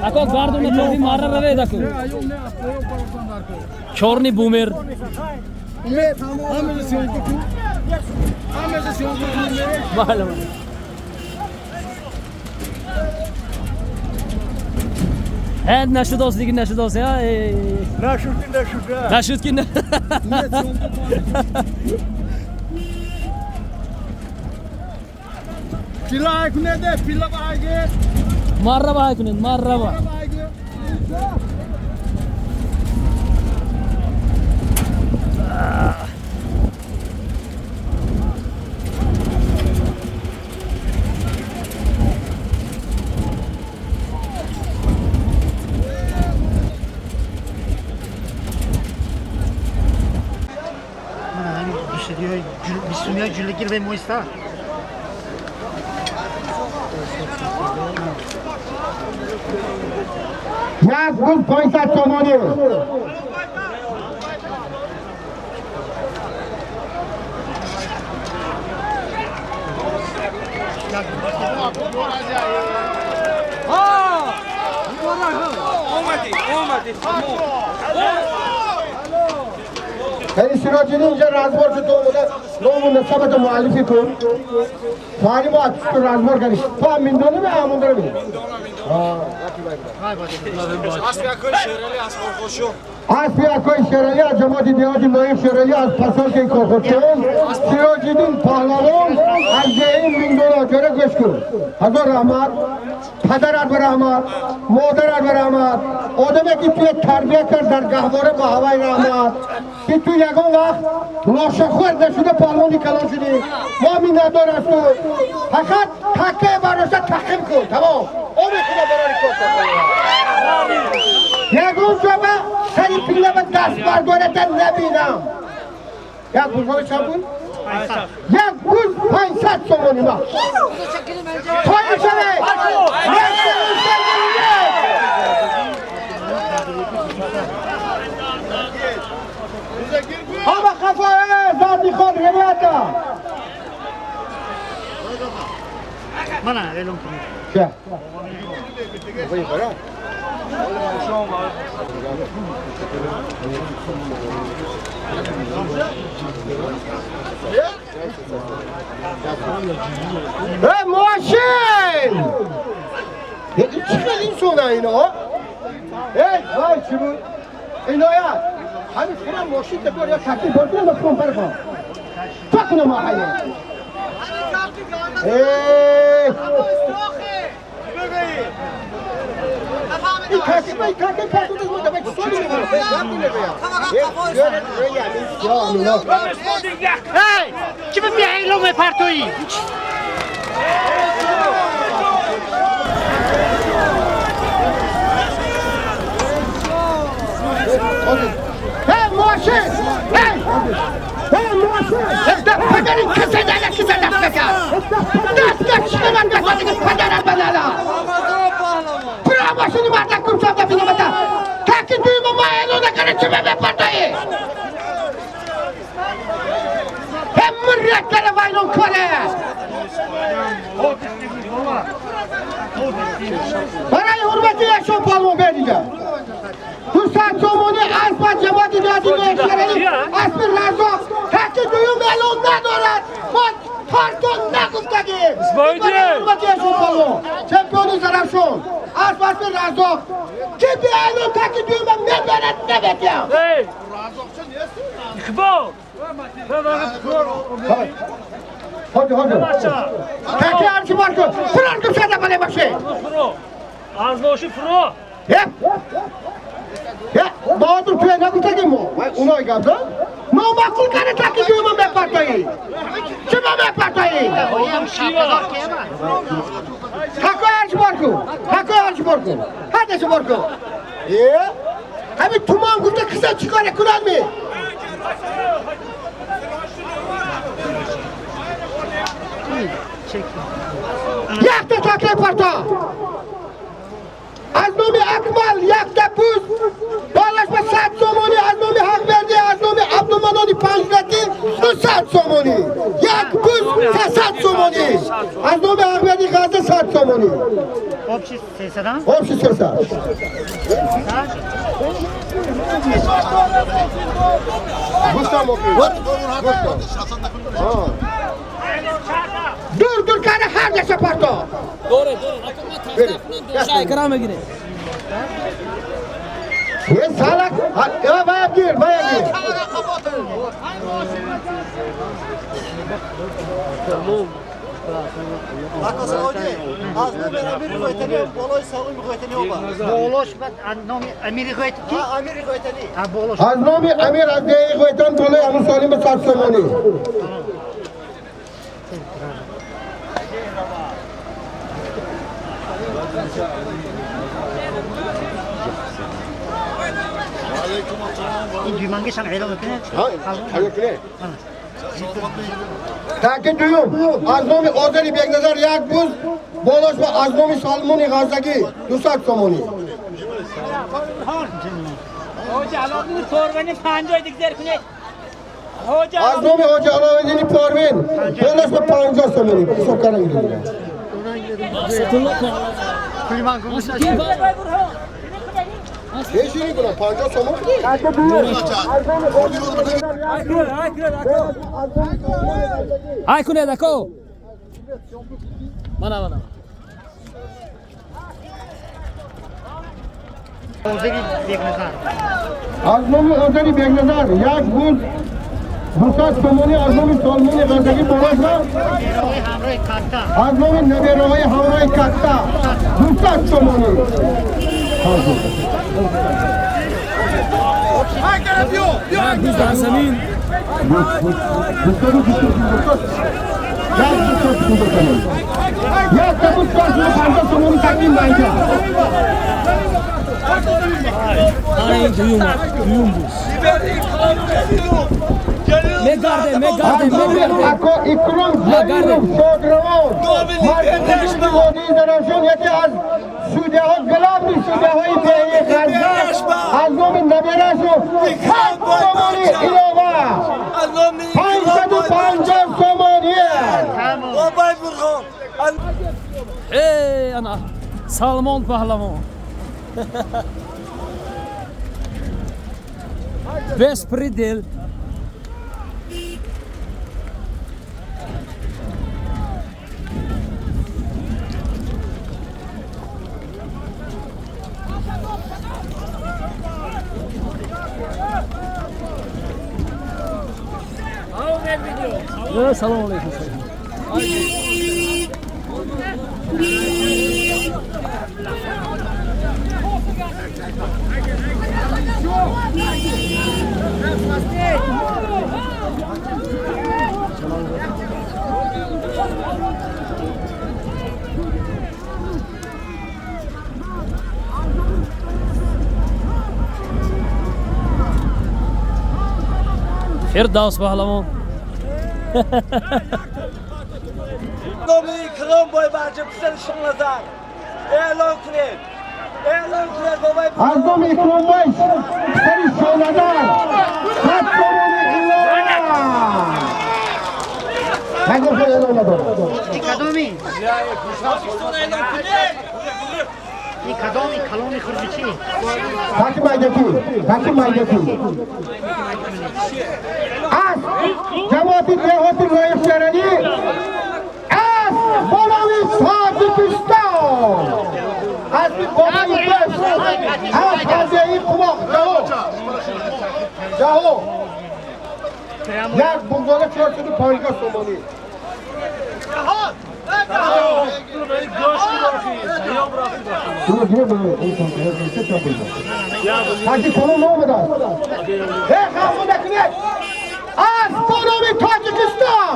Ако гардуна тоби мара равед аку. Чорни бумер. Бале. Ҳед нашудост, диги нашудост, я. Нашуд ки нашуд. Нашуд ки. Пила кунеде, пила баге. Марра бай кунед, марра ба. Бистумия ҷулигир ве моиста. Як буз 500 сомонӣ. خیلی سراجینی اینجا رزمار شد تو اومده نامون ثبت معرفی کن. فعلی ما تو رزمار کردی. تو هم میندونه به همون داره بینی. اسب اکوی شیرالی از جماعت دیهات نایب شیرالی از پسال کارخوچون سراجیدین پهلوان از جهین میندونه جوره گوش کن. هزار رحمت پدرت به رحمت مادرت به رحمت آدمی که توی تربیت کرد در گهواره با هوای رحمت که تو یگان وقت لاشخور نشده پهلوانی کلان شدی. ما منتدار از تو فقط تکه برداشته تقیم کن تمام. آب خدا برای کار یگان جا به سری پیله به دست بردارت نبینم. یک بزرگ چند بود؟ یک روز 500 سومانی ما تایی شده. آبا خفایه زاد میخواد رویتا من اعلام کنم. چه؟ ای ماشین! چی خیلی این سونه اینا؟ ای وای چی بود؟ عنایت همین خودم ماشین تکار یا تکلیف بردیم و خودم برخوام تا کنم آهنه. ای این کاکی با این کاکی پرتو دست مونده باید سولی می‌کنم. ای چی به میعیلو پرتویی؟ ای ماشین! ای! ای ماشین! پدر این کسی دست کسی دست کرد. دست کشیده من بخاطر پدرم بنالا. پرا ماشینی مردک کن شد دفینه بتا. تاکی دوی ما اعلان نکنه چه به پرتایی. هم مرد کرده وایلون کنه. برای حرمت یکشون پالمون بریده. 200 سومونی اسب جماعت دیادی نشرلی اسب رزاق تاکی دویم اعلان ندارد. ما پارتون نگفته гуфтаги. Чемпиони Зарафшон. Аз васфи Разоқ. Ки беайлон таки дуюма мебарад наметиям. Иқбол! Ходи, ходи. Таки арчи барку. Фурар гумшада бале баше. Аз боши фуро. Баҳодур туя нагуфтаги мо. Уной гапда. Номаъқул кани таки дуюма мепартоӣ. Чима мепартоӣ? Такои арчи барку. Такои арчи барку. Ҳадаси барку. Ҳамин туман гуфта киса чӣ коре кунад ми? Якта таклиф парто. Аз номи Акмал якта пуз болаш ба 100 сомонӣ, аз номи Ҳақбердӣ, аз номи Абдуманони Панҷратӣ 200 сомонӣ. Як пуз 300 сомонӣ. Аз номи Ҳақбердӣ Ғаза 100 сомонӣ. Общий 300? Общий 300. Гуфтам гуфтам. Дур дур кара ҳар даша парто. Доре, доре, доша экран мегире. Е салак, вая гир, вая гир. Аз номи Амир аз деҳаи Ғойтан болои Аму Солим ба 100 сомонӣ. Таки дуюм аз номи Озари Бекназар як буз болош ва аз номи Салмони Ғазагӣ 200 сомонӣ. Аз номи Ҳоҷи Аловиддини Порвин болош ба 50 сомонӣ. Ҳисоб кардан гиред. Пешини кунам 50 сомон. Ай кунед ако. Мана мана. Аз номи Озари Бекназар як буз 200 сомонӣ, аз номи Солмони Ғазагӣ болош ба аз номи набераҳои ҳамроҳи катта 200 сомонӣ. Як буз дар замин. Як буз 450 сомонӣ тақдим банка. Ана ин дуюм, дуюм буз. Мегарде, мегарде, мегарде. Ако Икром Ҷалилов шодравон, маркази водии Зарафшон, яке аз судяҳо, главни судяҳои деҳаи Ғазза, аз номи наберашу 100 сомонӣ илова. 550 сомонӣ. Эй, ана Салмон паҳлавон. Беспредел. Салом алейкум. Фирдавс паҳлавон. Аз номи Икромбай писари Шоназар 100 сомонӣ илова. Нагуфта эълон надорад. Кадоми каломи хурди чӣ? Таки майдакӣ, таки майдакӣ. Аз ҷамоати деҳоти Лоиқшаранӣ аз номи Тоҷикистон, аспи бобои беш аз қазияи Қумоқ ҷаҳо як бузола 450 сомонӣ. Таки кону наомадааст. Э, хавф накунед. Аз бо номи Тоҷикистон,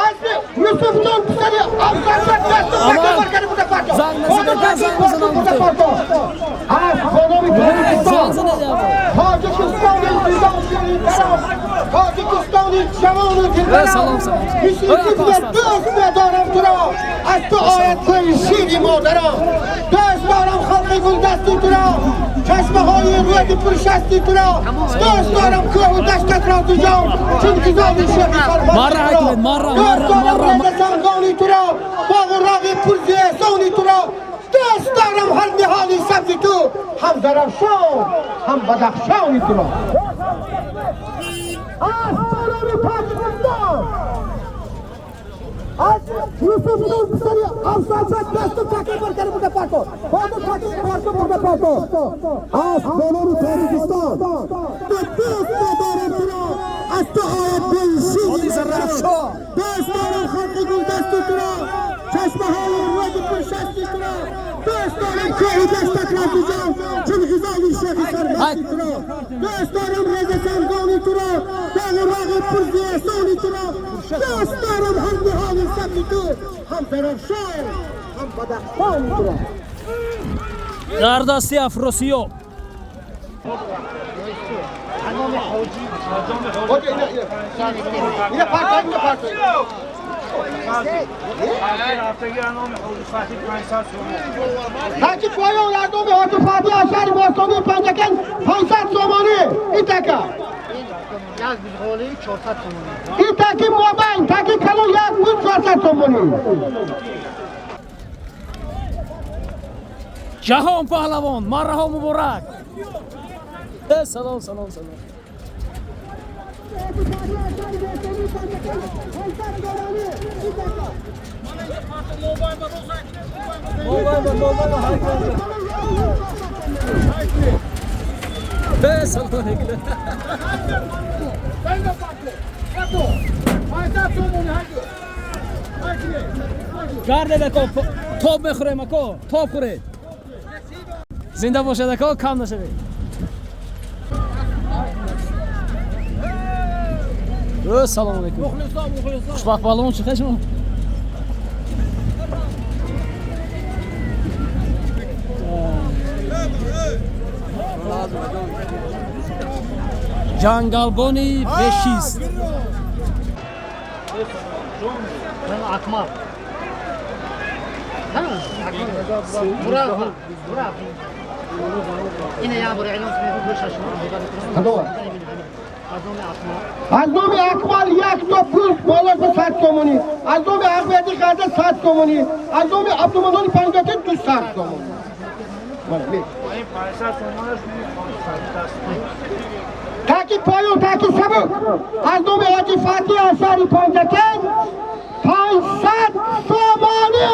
аз Юсуфҷон писари Афзалбек дасту такабар буда парто. Аз бо номи Тоҷикистон, Тоҷикистони Тоҷикистони ҷавону дилбарам, мисли дӯст медорам туро, аз ту ояд кӯи шири модарам. Дӯст дорам халқи гулдасти туро, чашмаҳои рӯди пуршасти туро. Дӯст дорам кӯҳу даштатро дуҷон, чун ғизои шоҳи сарбасти туро. Дӯст дорам резасангони туро, боғу роғи пурзи эҳсони туро. Дӯст дорам ҳар ниҳоли сабзи ту, ҳам Зарафшон, ҳам Бадахшони туро. Аз номи Тоҷикистон, аз Юсуфҷон писари Афзалбек дасту такабар карда буда парто. Боду такабар бурда парто. Аз номи Тоҷикистон, дӯст медорам туро, аз ту ояд бӯи шири модарам. Дӯст дорам халқи гулдасти туро, чашмаҳои рӯди пуршасти туро. Дӯст дорам кӯҳу даштатро дуҷон, чун ғизои шоҳи сарбасти туро. Дӯст дорам резасангони туро, боғу роғи пурзи эҳсони туро. Дӯст дорам ҳар ниҳоли сабзи ту, ҳам Зарафшон, ҳам Бадахшони туро. Дар дасти Афросиёб. Ина парто, ина парто. Таки поён аз номи Ҳоҷи Фатиҳ аз шаҳри бостонии Панҷакент 500 сомонӣ. Ин така. Як бузғоли 400 сомонӣ. Ин таки мобайн, таки калон як буз 400 сомонӣ. Ҷаҳон паҳлавон, марраҳо муборак. Салом, салом, салом. Салом алейкум. Гардед ако, тоб мехӯрем ако, тоб хӯред. Зинда бошед ако, кам нашавед. Салом алейкум. Хушбахт паҳлавон, чӣ хел шумо? Ҷангалбони бешист. Акмал. Аз номи Акмал як то пул болош ба 100 сомонӣ. Аз номи Ахмеди Ғаза 100 сомонӣ. Аз номи Абдуманони Панҷакент 200 сомонӣ. Таки поён, таки сабук. Аз номи Ҳоҷи Фатиҳ аз шаҳри Панҷакент 500 сомонӣ.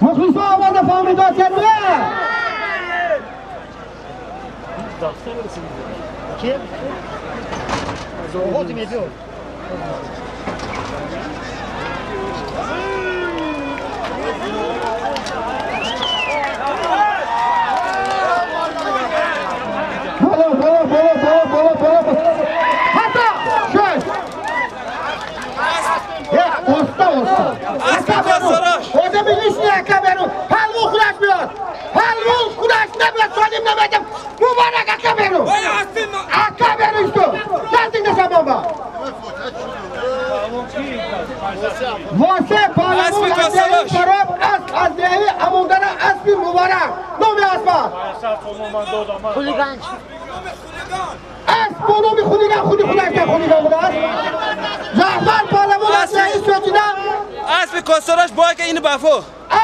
Мухлисо овоза фаҳмидо сермия. Боло, боло, боло, боло, боло, боло. Ҳатто шаш. Оста, оста. Ака берун. Одами лишний ака берун. Палвон худаш меяд. Палвон худаш намеяд. Солим намедам. Муборак ака берун. Ака берун исто. Наздик наша бомба. Восе палвон аз деҳи Фароб аст, аз деҳи Амондара аспи муборак. Номи аспа. Хулиган. Асп бо номи хулиган, худи худаш дар хулиган будааст. Ҷаъфар палвон аз деҳи Сочида. Аспи Косарош бойка ин бафо.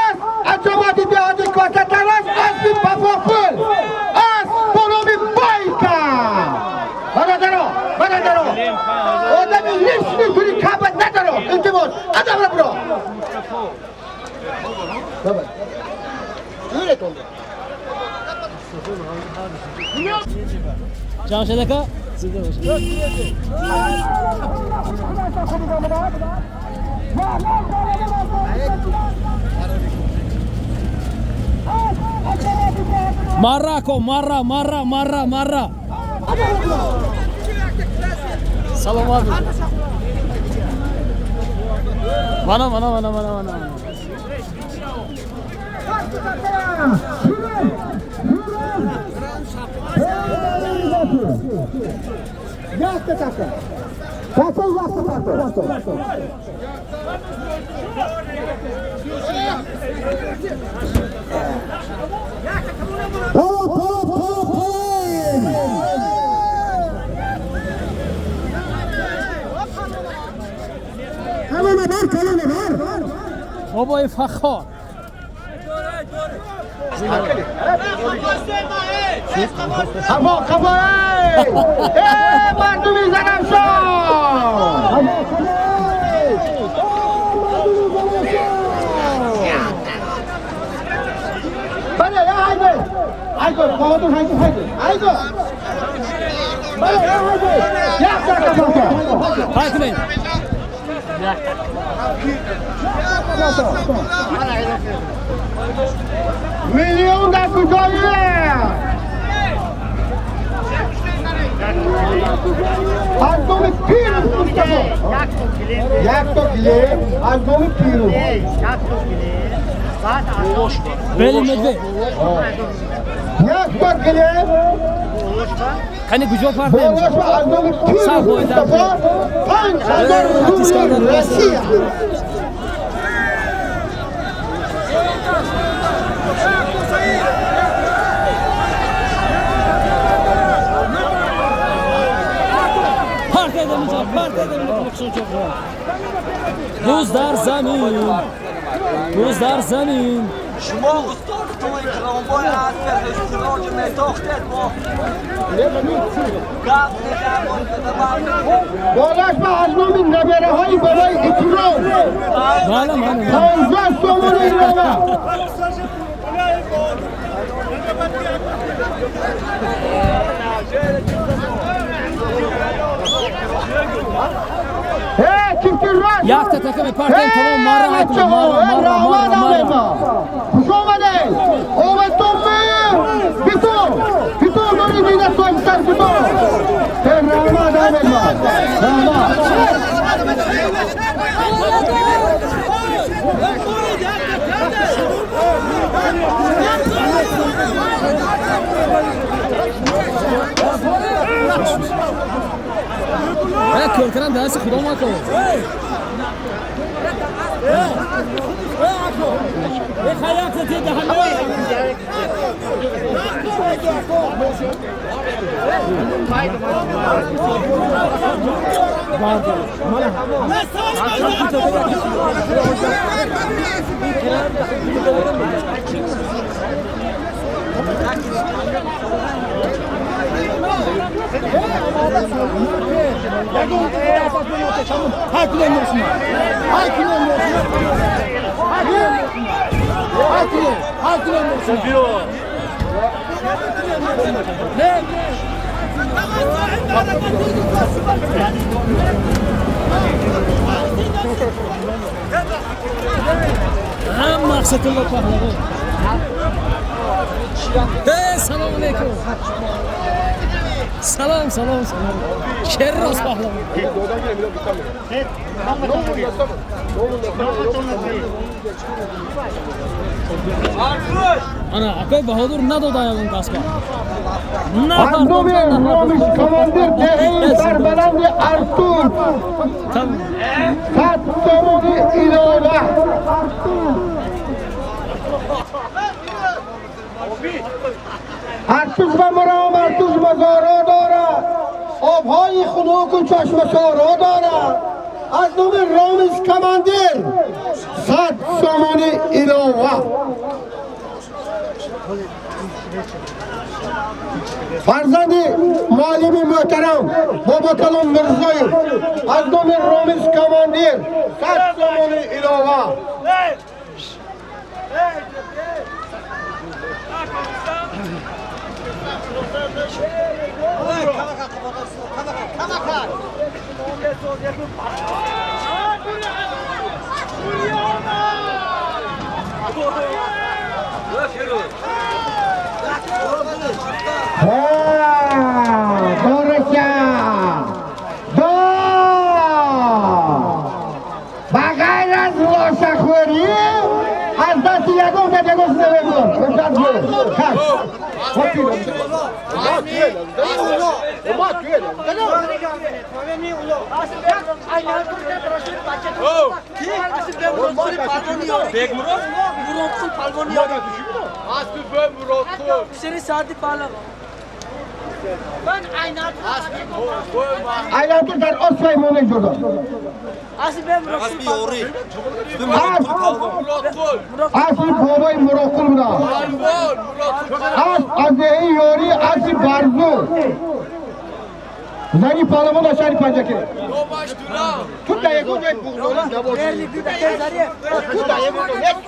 Асп аз ҷамоати деҳоти Косатарош аспи бафофул. Асп бо номи Бойка. Бародаро, бародаро. Одами лишний тури каба надоро. Илтимос. Қадам ра буро. Юретон. Ҷамшед ака, зинда бошед. Марра, ако, марра, марра, марра, марра. Саломат бошед. Мана, мана, мана, мана, мана. Якта така. Така якта така. Polo, polo, polo, polo. Калона бар, калона бар. Бобои Фаххор. Қафо, қафо, эй! Эй, мардуми Зарафшон! Қафо, қафо, эй! Мардуми Зарафшон! Бале, я ҳайде! Ҳайде, Баҳодур, ҳайде, ҳайде, ҳайде! Бале, я ҳайде! Як дақа қафо! Пай кунед. Миллион дар куҷое? Аз номи Пирӯз Мустафо. Як то гилем аз номи Пирӯз. Белый медведь. Як то гилем. Кани куҷо партем? Болош аз номи Пирӯз Мустафо 5000 рубли Россия. Буз дар замин, буз дар замин. Шумо устодтон икромбой ҳастед, эҳтироҷ метохтед, мо гап Болаш ба аз номи набераҳои бобои Икром 15 сомони илова. Якта така мепартем, тамом, марра ҳайкунем, марра, марра, марра, марра. Хуш омадед! Омадтон биту! Биту дори дида соҳибсар биту! Раҳмат, Амедман! Раҳмат! Кор кардан дасти худо макун. Ҳам Мақсадулло паҳлавон. Салом алейкум. Салом, салом, салом. Шерроз паҳлавон. Ана акои Баҳодур надода ягон касба. Аз номи Ромиш командир деҳаи сарбаланди Артур 100 сомони илова. Артуш ба муром, Артуш мазоро дорад, обҳои хунуку чашмасоро дорад. Аз номи Ромиш командир 100 сомони илова. Фарзанди муаллими муҳтарам Бобокалон Мирзоев аз номи Ромиш командир 100 сомони илова. Ба ғайр аз лошахӯрӣ аз дасти ягон кас ягон чиз намебурд. Айнатур дар Осиёи Миёна ҷудо. Асли бобои Муроқул буда. Аз деҳаи Ёрӣ, асли Барзу. Зани паҳлавон аз шаҳри Панҷакент. Ту дар ягон ҷой буғдолӣ набошӣ. Ту дар ягон ҷой нест.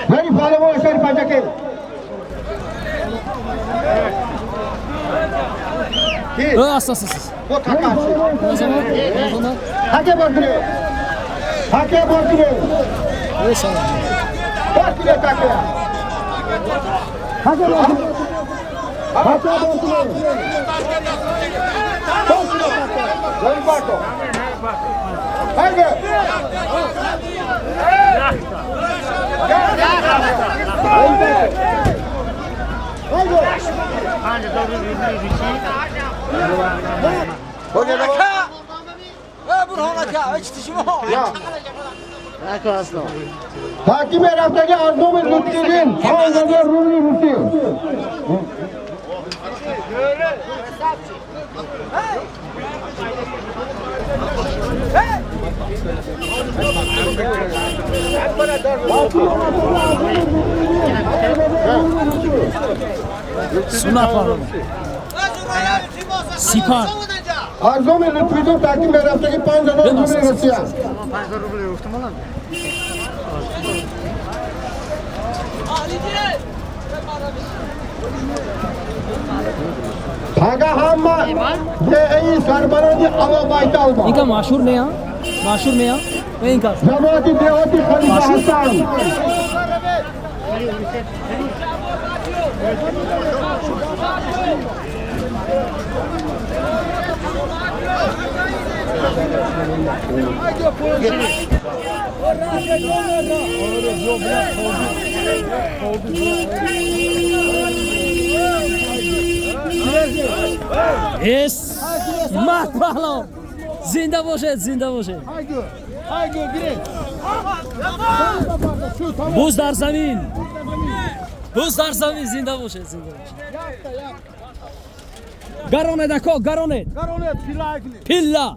Зани паҳлавон аз шаҳри Панҷакент. Хаке бортире. Хаке бортире. Бортире таке. Хаке бортире. Хаке бортире. Бортире таке. Зани барто. Хайде. Ҳакими рафтагӣ аз номи Лутфиддин 5000 рубли русӣ. Сунат паҳлавон. Сипар. Аз номи Лутфиддин ҳакими рафтагӣ 5000 рубли Русия. Пага ҳама деҳаи сарбарони Алобайталба. Инка машҳур нея? Машҳур нея? Инка. Ҷамоати деҳоти Халифа Ҳасан. Эс мард паҳлавон. Зинда бошед, зинда бошед. Буз дар замин. Буз дар замин, зинда бошед, зинда бошед. Гаронед ако, гаронед. Пилла.